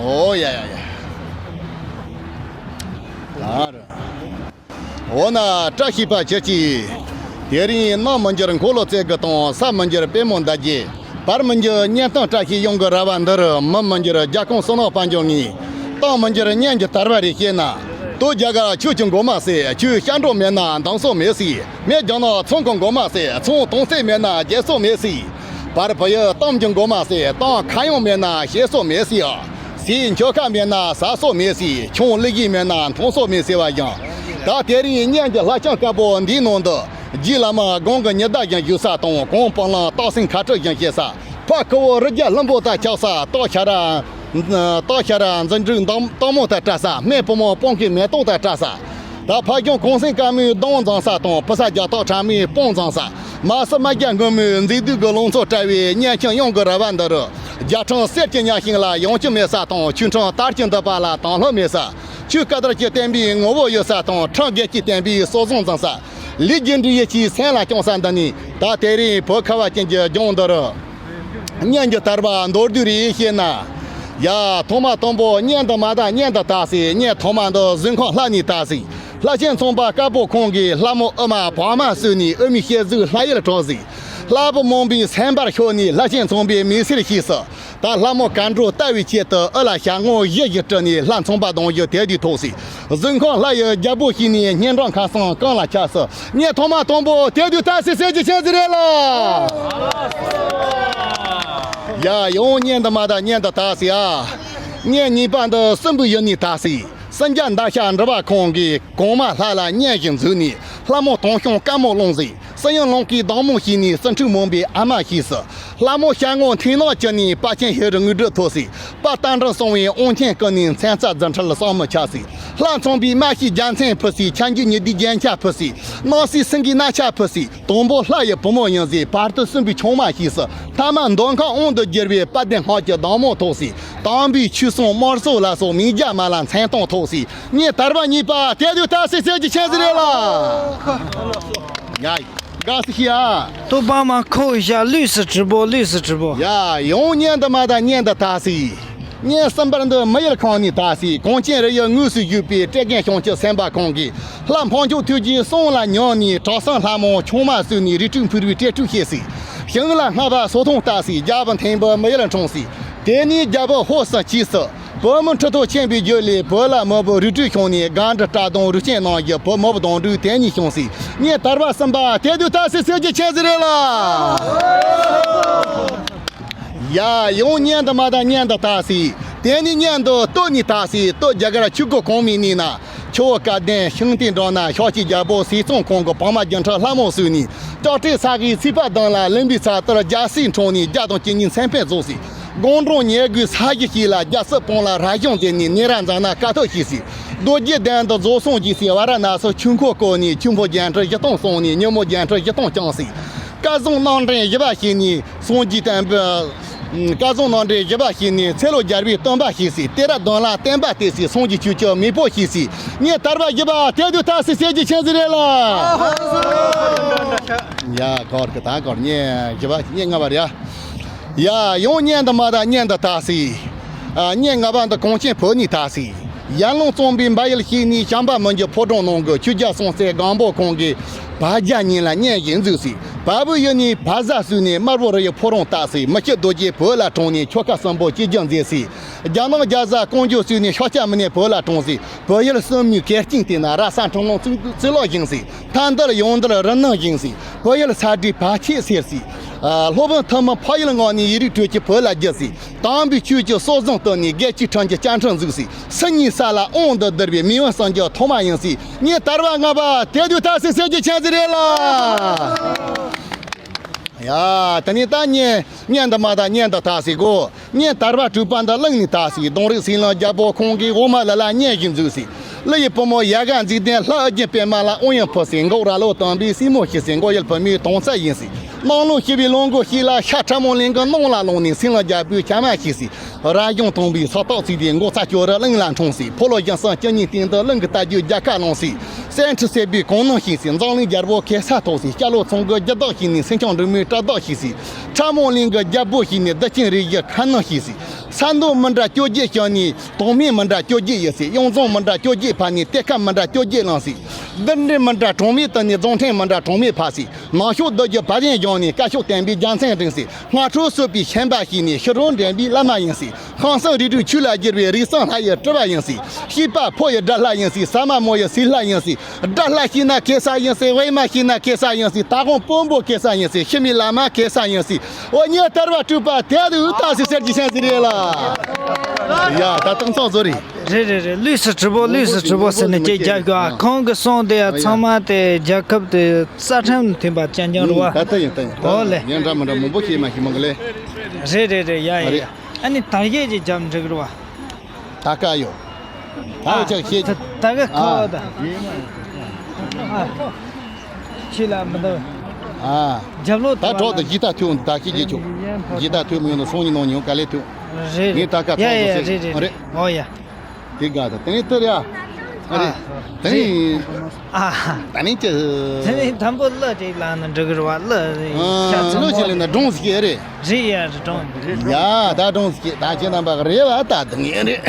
ཨོ་ཡ་ཡ་ཡ། ད་ར། འོ་ན་བཀྲ་ཤིས་པ་ཁྱེད་ཀྱིས། དེ་རིང་ནམ་མི་འགྱུར་འཁོར་ལོ་རྩེ་དགུ་དང་། ས་མི་འགྱུར་པད་མོ་ཟླ་རྒྱས། བར་མི་འགྱུར་གཉེན་སྟོན་བཀྲ་ཤིས་གཡང་གི་ར་བ་འདི་རུ། མི་མི་འགྱུར་རྒྱ་ཁོང་བསོད་ནམས་དཔལ་འབྱོར་ངས། གཏམ་མི་འགྱུར་གཉེན་གྱི་དར་བ་རེ་བཤད་ན། སྟོད་རྒྱ་གར་ཁྱོད་ཀྱི་མགོ་མ་ཟེར། ཁྱོད་ཤ་འགྲོ་མེད་ན་འདང་སོ་མེད་ཟེར། སྨད་རྒྱ་ནག་ཚོང་གི་མགོ་མ་ཟེར། ཚོང་དུང་སེ་མེད་ན་རྒྱལ་སོ་མེད་ཟེར། བར་བུ་ཡུལ་གཏམ་གྱི་མགོ་མ་ཟེར། གཏམ་ཁ་གཡང་མེད་ན་བཤད་སོ་མེད་ཟེར། ཟས་མཆོད་ཁ་མེད་ན་ཟ་སོ་མེད་ཟེར། ཆང་གླུ་གཞས་མེད་ན་འཐུང་སོ་མེད་ཟེར་བ་བཞིན། ད་དེ་རིང་གཉེན་གྱི་ལྷ་ལྕམ་དཀར་པོ་འདིའི་ནང་དུ། རྗེ་བླ་མ་གང་གི་ཉི་ཟླ་བཞིན་བཞུགས་ས་དང་། གངས་སྤང་ལང་སྟག་སེང་ཁ་ཁྲི་བཞིན་གཤེགས་ས། ཕ་ཁུ་བོ་རི་རྒྱལ་ལྷུན་པོ་ལྟར་ཆགས་ས། སྟག་ཤ་ར། སྟག་ཤ་ར་འཛིན་འགྲུལ་མདང་སྟག་མོ་ལྟར་བཀྲ་ས། སྨད་བུ་མོ་སྤང་ཁའི་མེ་ཏོག་ལྟར་བཀྲ་ས། ད་ཕ་གཞུང་གངས་སེང་དཀར་མོའི་གདོང་འཛིན་ས་དང་། བུ་ཚ་རྒྱ་སྟག་ཁྲ་མོའི་དཔུང་འཛིན་ས། མ་སྲུ་རྨ་རྒྱལ་སྔོན་མོའི་མཛེས་སྡུག་གི་ལང་ཚོ་བཀྲ་བའི་གཉེན་ཁྱིམ་གཡང་གི་ར་བ་འདི་རུ། རྒྱ་ཕྲན་གསེར་གྱི་གཉའ་ཤིང་ལ་ཡང་བཅུད་མེད་ས་དང་། ཆོས་ཕྲན་དར་གྱི་འདུ་བ་ལ་དང་ལྷོད་མེད་ས། ཆོས་བཀའ་དར་གྱི་བསྟན་པའི་ངོ་བོ་ཡོད་ས་དང་། ཁྲིམས་དགེ་གྱི་བསྟན་པའི་སྲོག་ཟུངས་འཛིན་ས། ལས་རྒྱུ་འབྲས་ཡིད་ཆེས་སེམས་ལ་སྐྱོང་ས་འདི་ནས། ད་དེ་རིང་བོད་ཁ་བ་ཅན་གྱི་ལྗོངས་འདི་རུ། གཉེན་གྱི་དར་བ་མདོར་བསྡུས་རེ་བཤད་ན། ཡ། ཐོག་མ་དང་པོ་གཉེན་དུ་མ་དང་གཉེན་དུ་བཏགས་སྲིད། གཉེན་ཐོག་མ་འདི་གཟིམ་ཁང་ལྷ་ནས་བཏགས་སྲིད། ལྷ་ཆེན་ཚངས་པ་དཀར་པོ་ཁོང་གིས་ལྷ་མོ་ཨུ་མ་བག་མ་གསོས་ནས་ཨུ་མའི་སྐྱེ་གཟུགས་ལྷ་ཡུལ་གྲོལ་སྲིད། ལྷ་བུ་མང་པོའི་སེམས་པར་ཤོར་ནས་ལྷ་ཆེན་ཚངས་པའི་མི་ཚེར་གཤེགས་སོ། ད་ལྷ་མོ་མཁའ་འགྲོ་ལྟ་བའི་ཆེད་དུ་ཨུ་ལ་ཞལ་ངོ་བཞི་བཞི་སྤྲུལ་ནས་ལྷ་ཚངས་པ་གདུང་བཞི་དེ་དུས་ཐོགས་སྲིད། གཟིམ་ཁང་ལྷ་ཡི་རྒྱལ་པོ་ཞིག་ནས་སྙན་གྲགས་ཁ་སང་གང་ལ་ཁྱབ་སོ། གཉེན་ཐོག་མ་དང་པོ་དེ་དུས་བཏགས་སྲིད་ཟེར་རྒྱུ་ཆེན་ཟིག་རེད་ལ། ཡ། ཡང་གཉེན་དུ་མ་དང་གཉེན་དུ་བཏགས་སྲིད་ཨ། གཉེན་གཉིས་པ་འདི་སྲིན་པོའི་ཡུལ་ནས་བཏགས་སྲིད། སྲིན་རྒྱལ་མདའ་ཤ་འབྲི་བ་ཁོང་གིས་གོང་མ་ལྷ་ལ་གཉེན་བཞིན་འཛུལ་ནས་ལྷ་མོ་དང་ཤོང་དཀར་མོ་བླངས་ཟིག། སྲིན་ཡུལ་ལང་ཀའི་བདག་མོ་ཞིག་ནས་སྲིན་ཕྲུག་མང་པོའི་ཨ་མ་ཞིག་སུ། ལྷ་མོ་ཞལ་ངོ་མཐིང་ནག་གྱུར་ནས་དཔལ་ཆེན་ཧེ་རུ་དངོས་གྲུབ་ཐོབ་སྲིད། དཔལ་རྟ་མགྲིན་གསང་བའི་དབང་ཆེན་བསྐུར་ནས་མཚན་རྩ་རྫུ་འཕྲུལ་གསང་མི་ཆགས་སྲིད། ལྷ་མཚོན་པའི་རྨ་ཤིང་རྒྱལ་མཚན་ཕུལ་སའི། ཁྱད་འགྱུར་ཉི་ཟླའི་རྒྱན་ཆ་ཕུལ་སའི། སྣང་སྲིད་སེང་གེའི་རྣ་ཆ་ཕུལ་སའི། དང་པོ་ལྷ་ཡི་བུ་མོ་ཡིན་སའི། བར་དུ་སྲིན་པོའི་ཆུང་མ་ཞེས་སུ། ཐ་མ་མདོ་ཁམས་དབང་དུ་བསྒྱུར་བའི། དཔལ་ལྡན་སྔགས་ཀྱི་བདག་མོ་ཐོབ་སའི། དམ་པའི་ཆོས་སྲུང་དམར་སྲོལ་ལ་སོགས། མིང་རྒྱ་མ་ལ་མཚན་མཐོང་ཐོབ་སའི། ངའི་དར་བ་གཉིས་པ་དེ་དུས་ལྟ་སའི་གསེར་གྱི་ཆེན་ཟེར་རེད་ལ། ཡ། དགའ་སི་ཤི་ཨ། ཏོ་པ་མ་ཁོ་ཡ་ལུས་སུ་གྲི་པོ་ལུས་སུ་གྲི་པོ། ཡ། ཡང་སྙན་དུ་མ་དང་སྙན་དུ་ལྟ་སི། ངའི་སྲིན་པར་འདི་མི་ཡུལ་ཁང་ནས་ལྟ་སི། གངས་ཅན་རི་ཡི་ངོས་སུ་བཞུགས་པའི། བཀྲས་རྒན་ཞིང་གི་སེམས་དཔའ་ཁོང་གིས། ལྷ་འཕགས་མཆོག་ཐུགས་རྗེའི་གསུང་ལ་ཉོན་ནས། གྲྭ་ཚང་ལྷ་མོ་ཆུང་མ་བསུས་ནས། རིགས་དྲུག་ཕུར་བུའི་སྤྲེལ་ཕྲུག་བཤད་སི། ཞིང་ལ་སྔགས་པ་སོ་ཐུང་ལྟ་སི། རྒྱལ་པོ་འཐེན་པའི་མི་ཡུལ་འཁྲུངས་སི། དེ་ནས་རྒྱལ་པོ་ཧོར་སུ་སྐྱེས་སི། བོད་མི་ཁྲི་ཐོག་ཆེན་པོའི་རྒྱུད་ལས། བོད་ལ་མི་བུ་རིགས་དྲུག་བྱུང་ནས། སྒང་དྲུག་བཀྲག་མདངས་རུས་ཆེན་ནང་བཞིན། བོད་མི་བུ་གདུང་དྲུག་དེ་ཉིད་བྱུང་སི། ངའི་དར་བ་གསུམ་པ་དེ་དུས་ལྟ་སི་གསེར་གྱི་ཆེན་ཟེར་རེད་ལ། ཡ། ཡང་སྙན་དུ་མ་དང་སྙན་དུ་ལྟ་སི། དེ་ནས་སྙན་དུ་སྟོད་ནས་ལྟ་སི། སྟོད་རྒྱ་གར་ཆོས་སྐུ་གོང་མའི་གནས་ན། ཆུ་བོ་སྐལ་ལྡན་ཤིང་རྟའི་འགྲམ་ན། ཤར་གྱི་རྒྱལ་པོ་ཟས་གཙང་ཁོང་གི། བག་མ་བརྒྱ་ཕྲག་ལྷ་མོ་བསུས་ནས། ལྕགས་སྤྲེལ་ས་གའི་ཚིགས་པ་གདང་ལ་ལེན་པའི་ཚེ། དེར་རྒྱལ་སྲས་འཁྲུངས་ནས། བརྒྱ་དང་བཅུ་གཉིས་མཚན་ཕན་རྫོགས་སི། སྒང་དྲུག་ཉེ་དགུའི་ས་གཞི་ཞིག་ལ། རྒྱལ་སྲིད་སྤངས་ལ་ར་གཞུང་མཛད་ནས། ནེ་རཉྫ་ན་དཀའ་ཐུབ་བྱས་སི། རྡོ་རྗེ་གདན་དུ་རྫོགས་སངས་རྒྱས་སི། ཝཱ་ར་ཎ་སིར་ཆོས་འཁོར་བསྐོར་ནས། ཆོས་འཁོར་བརྒྱད་ཁྲི་བཞི་སྟོང་བསྲུངས་ནས། ཉིན་མོ་བརྒྱད་ཁྲི་བཞི་སྟོང་བསྐྱངས་སི། སྐལ་བཟང་རྣམ་འདྲེན་བཞི་པ་བྱས་ནས་སངས་རྒྱས་བསྟན་པའི། སྐལ་བཟང་རྣམ་འདྲེན་བཞི་པ་བྱས་ནས་ཚེ་ལོ་བརྒྱ་པའི་སྟོན་པ་བྱས་སི། གཏད་རབས་བདུན་ལ་བསྟན་པ་གཏད་སི། སངས་རྒྱས་ཆོས་ཀྱི་མེས་པོ་བྱས་སི། ངའི་དར་བ་བཞི་པ་དེ་དུས་ལྟ་སི་གསེར་གྱི་ཆེན་ཟེར་རེད་ལ། ཡ། གོར་གི་ད་གོར་ངའི་བཞི་པ་ངའི་ལྔ་པ་རེད་ཡ། ཡ། ཡང་སྙན་དུ་མ་དང་སྙན་དུ་ལྟ་སི། ཨ། སྙན་ངག་པ་འདི་གངས་ཅན་བོད་ནས་ལྟ་སི། ཡར་ཀླུང་གཙང་པོའི་འབའ་ཡུལ་ཞིག་ནས། བྱམས་པ་མི་འགྱུར་ཕོ་བྲང་ནང་གི། ཆོས་རྒྱལ་སྲོང་བཙན་སྒམ་པོ་ཁོང་གིས། བར་བརྒྱ་ཉིན་ལ་སྙན་ཞིང་བརྫུས་སི། བལ་པོའི་ཡུལ་ནས་བལ་བཟའ་བསུས་ནས། དམར་པོ་རི་ཡི་ཕོ་བྲང་བཏབ་སི། མི་ཕྱེད་རྡོ་རྗེ་བོད་ལ་འཁྲུངས་ནས། ཆོལ་ཁ་གསུམ་པོ་གཅིག་གྱུར་མཛད་སི། རྒྱ་ནག་རྒྱ་བཟའ་ཀོང་ཇོ་བསུས་ནས། ཤཱཀྱ་མུ་ནེ་བོད་ལ་འཁྲུངས་སི། བོད་ཡུལ་སྲིན་མོའི་གར་སྟེགས་དེ་ན། ར་ས་འཁྲུངས་ལུང་གཙུག་ལག་བཞེངས་སི། ཐང་འདར་ཡོང་འདར་རི་ནང་བཞེངས་སི། བོད་ཡུལ་ས་སྦྲེལ་བར་ཆད་སེལ་སི། ཨ། སློབ་དཔོན་ཐུན་མོང་འཕགས་ཡུལ་ངོགས་ནས། ཡིག་རིགས་དྲུག་ཅུ་བོད་ལ་བསྒྱུར་སི། དམ་པའི་ཆོས་ཀྱི་སྲོལ་བཟང་བཏོད་ནས། རྒྱལ་སྤྱིའི་ཁྲིམས་ཀྱི་བཅའ་ཁྲིམས་འཛུགས་སི། སུམ་གཉིས་ས་ལ་དབང་དུ་བསྡུར་བའི། མེས་དབོན་སངས་རྒྱས་ཐོག་མ་ཡིན་སི། ངའི་དར་བ་ལྔ་པ་དེ་དུས་ལྟ་སི་གསེར་གྱི་ཆེན་ཟེར་རེད་ལ། ཡ། དེ་ནས་ད་ངས་སྙན་དུ་མ་དང་སྙན་དུ་ལྟ་སི་གོ། ངས་དར་བ་དྲུག་པ་འདི་གླིང་ནས་བཏགས་སི། གདུང་རིགས་སྲིད་གླིང་རྒྱལ་པོ་ཁོང་གིས། འོག་མ་ལི་ལ་སྙན་ཞིང་བརྫུས་སི། ཀླུ་ཡི་བུ་མོ་ཡལ་ག་མཛེས་ལྡན་ལྷ་ཨོ་རྒྱན་པདྨ་ལ་དབང་ཡང་ཕུལ་སི། འགོག་ར་ལོ་དམ་པའི་སྲས་མོ་བྱས་སི། འགོག་ཡུལ་བུད་མེད་དོང་རྩེ་ཡིན་སི། གནམ་ལོ་བཞི་པའི་ལོ་འགོ་ཞིག་ལ། ཤར་ཁྲ་མོ་གླིང་གི་གནམ་ལ་ལངས་ནས། སྲིད་གླིང་རྒྱལ་པོའི་བྱ་མ་བྱས་སི། ར་གཞུང་དང་པོའི་ས་སྟག་བརྩིགས་ཏེ། འགོག་རྩ་ཅོ་རི་གླིང་ལ་འཁྲུངས་སི། ཕོ་ལོ་ཞང་ཞུང་བཅུ་གཉིས་སྟེང་དུ། གླིང་གི་རྟ་རྒྱུག་རྒྱལ་ཁ་བླངས་སི། གསེར་ཁྲི་སྲིད་པའི་གོང་ན་བཞེངས་སི། འཛམ་གླིང་རྒྱལ་པོ་གེ་སར་ཐོབ་སི། སྐྱ་ལོ་ཚང་གི་རྒྱུ་བདག་བྱས་ནས། སེང་ལྕམ་འབྲུག་མོའི་གྲྭ་བདག་བྱས་སི། ཁྲ་མོ་གླིང་གི་རྒྱལ་པོ་བྱས་ནས། བདུད་ཆེན་རིགས་བཞིའི་ཁ་གནོན་བྱས་སི། ས་མདོ་མི་འདྲ་བཅོ་བརྒྱད་བྱས་ནས། དོན་སྨད་མི་འདྲ་བཅོ་བརྒྱད་ཡོད་སི། གཡང་རྫོང་མི་འདྲ་བཅོ་བརྒྱད་ཕབ་ནས། གཏེར་ཁ་མི་འདྲ་བཅོ་བརྒྱད་བླངས་སི། བདུད་འདྲེ་མི་འདྲ་གྲངས་མེད་བཏུལ་ནས། རྫོང་ཕྲན་མི་འདྲ་གྲངས་མེད་ཕབ་སི། ནག་ཕྱོགས་བདུད་ཀྱི་བ་དན་བཞེངས་ནས། བཀའ་ཤོག་བསྟན་པའི་རྒྱལ་མཚན་བསྒྲེངས་སི། སྔགས་ཁྲོད་བསྲུབས་པའི་ཤན་པ་བྱས་ནས། ཕྱི་རོལ་འདྲེན་པའི་བླ་མ་ཡིན་སི། ཁང་གསུམ་རིགས་དྲུག་ཆོས་ལ་བསྒྱུར་བའི། རིགས་གསུམ་ལྷ་ཡི་སྤྲུལ་པ་ཡིན་སི། བཤེས་པ་ཕོ་ཡི་དགྲ་ལྷ་ཡིན་སི། ཟ་མ་མོ་ཡི་སྲས་ལྷ་ཡིན་སི། དགྲ་ལྷ་ཤི་ན་གེ་སར་ཡིན་སི། དབུས་མ་ཤི་ན་གེ་སར་ཡིན་སི། ད་དགོང་དཔོན་པོ་གེ་སར་ཡིན་སི། ཤི་མི་ལ་མ་གེ་སར་ཡིན་སི། འོ་ངའི་དར་བ་དྲུག་པ་དེ་དུས་ལྟ་སི་གསེར་གྱི་ཆེན་ཟེར་རེད་ལ། ཡ། ད་དུང་ཚང་བཟོ་རེད། རེད་རེད་རེད། ལུས་སུ་གྲུབ་པོ་ལུས་སུ་གྲུབ་པོ་ཟེར་ནས་ཅིག་རྒྱག་དགོས་ཨ། ཁོང་གི་གསུང་དེ་ཡ་ཚང་མ་དེ་རྒྱལ་ཁབ་དེ་རྩ་ཁྲིམས་མཐུན་པ་རྐྱང་རྐྱང་རེད་བ། ད་ལྟ་ཡིན་ད་ཡིན་ད། འོ་ལེ། ཡང་འདྲ་མི་འདྲ་མང་པོ་ཤེས་མ་ཤེས་མང་གི་ལེ། རེད་རེད་རེད། ཡ་ཡ་ཡ། ཨ་ནི་དར་རྒྱས་ཀྱི་རྒྱབ་འགྲིག་རེད་བ། ད་ཀ་ཡོད། ད་ཨ་ཅག་ཤེས། ད་ད་ག་ཁོ་ཨ་ད། ཨ། ཁྱི་ལ་མི་འདུག་ཨ། རྒྱབ་ལོག་ད་གྲོགས་དང་ཇི་ལྟར་ཐུག་ད་ཁྱི་རྗེས་ཆོག་ཇི་ལྟར་ཐུག་མི་ཡོང་ན་སོང་ཉིན་ནང་ཉོན་ག་ལེ་ཐུག་རེད་ངས་ད་ཀ་ཡ་ཐོག་ཡ་ཏུ་ཟེར་རེད་རེད་རེད། རེད། ཨོ་ཡ། དེ་དགའ་ད་དེ་ནས་ཏུ་ར། ཨ་རེད། དེ་ནས། ཨ། ད་ནི་ཅི། དེ་ནས་དམ་པོ་གླུ་ཅིག་ལ་ནི་འགྲིག་རུ་བ་གླུ་ཨ། ཤ་ཚ་གླུ་མོ་ཅིག་ལ་ན་སྒྲུང་ཟིག་རེད། རེད་ཡ་རེད་སྒྲུང་། ཡ། ད་སྒྲུང་ཟིག་ད་ཁྱེད་རྣམ་པ་རེད་བ་ད་དུང་ངས་རེད།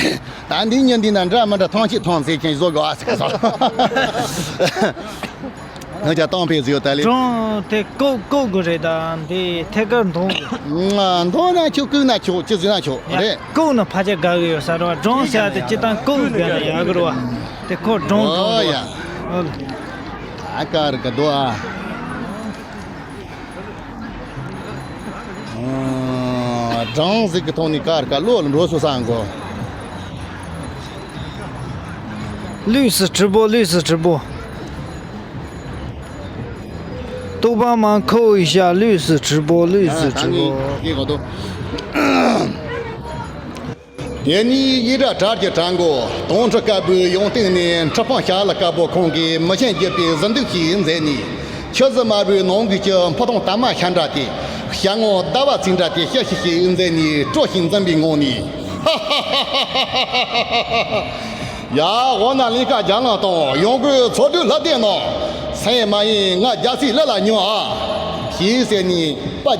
ད་འདི་ཉིན་འདི་ན་འདྲ་མི་འདྲ་ཐང་ཆད་ཐང་ཟེར་ཁྱེད་བཟོ་དགོས་ཨ་ཟེར་ག་སོང་། ང་ཅག་གཏམ་དཔེ་བཟོས་ད་ལེ། སྒྲུང་དེ་ཀོ་ཀོ་དགོས་རེད་ད་འདི་ཐད་ཀར་འདོན་དགོས། ང་འདོན་ན་ཆོག་བཀོད་ན་ཆོག་ཅི་བཟོས་ན་ཆོག་ཡ་རེད། ཀོ་ན་ཕལ་ཆེར་དགའ་གི་ཡོད་ས་རེད་བ། སྒྲུང་བཤད་དེ་ཅི་ལྟར་ཀོ་དགོས་ན་ཡག་གི་རེད་བ། དེ་ཁོ་སྒྲུང་སྒྲུང་ཨོ་རེད་ཡ། བ། ཨོ་ལེ། ད་ཀར་ག་དོ་ཨ། སྒྲུང་ཟིག་གི་ཐོག་ནས་ཀར་ག་བློ་ལ་འགྲོ་སོ་སང་གོ། ལུས་སུ་གྲུབ་པོ་ལུས་སུ་གྲུབ་པོ། རྟོག་པ་མ་འཁོར་བའི་ཞྭ་ལུས་སུ་གྲུབ་པོ་ལུས་སུ་གྲུབ་པོ། ཨ་ད་ངས་སྐད་གོ་དོ། ཡེ་ནི་ཡེ་ར་བྲག་གི་བྲག་མགོ་དོང་ཁྲི་དཀར་པོའི་ཡང་སྟེང་ནས་ཁྲི་འཕང་ཤ་ལ་དཀར་པོ་ཁོང་གིས་མི་ཤན་རྒྱུད་པའི་གཟི་མདོག་ཞིག་མཛད་ནས། ཆུ་བཞི་དམར་པོའི་ནང་གི་ཆུ་ཕུ་ཐུང་དར་མ་ཤ་འདྲ་དེ། ཞལ་ངོ་ཟླ་བ་ཚེས་འདྲ་དེ་ཤ་ཤི་ཤི་མཛད་ནས་སྤྲོ་ཞིང་འཛུམ་པའི་ངང་ནས། ཡ། འོ་ན་ལིང་ཀ་རྒྱ་ལང་དང་ཡང་སྒོས་ཚོགས་དྲུག་ལྷ་སྡེ་རྣམས། སེམས་མ་ཡེངས་ང་རྒྱལ་སྲས་ལི་ལ་སྙིང་ཨ། ཞེས་ཟེར་ནས་དཔའ་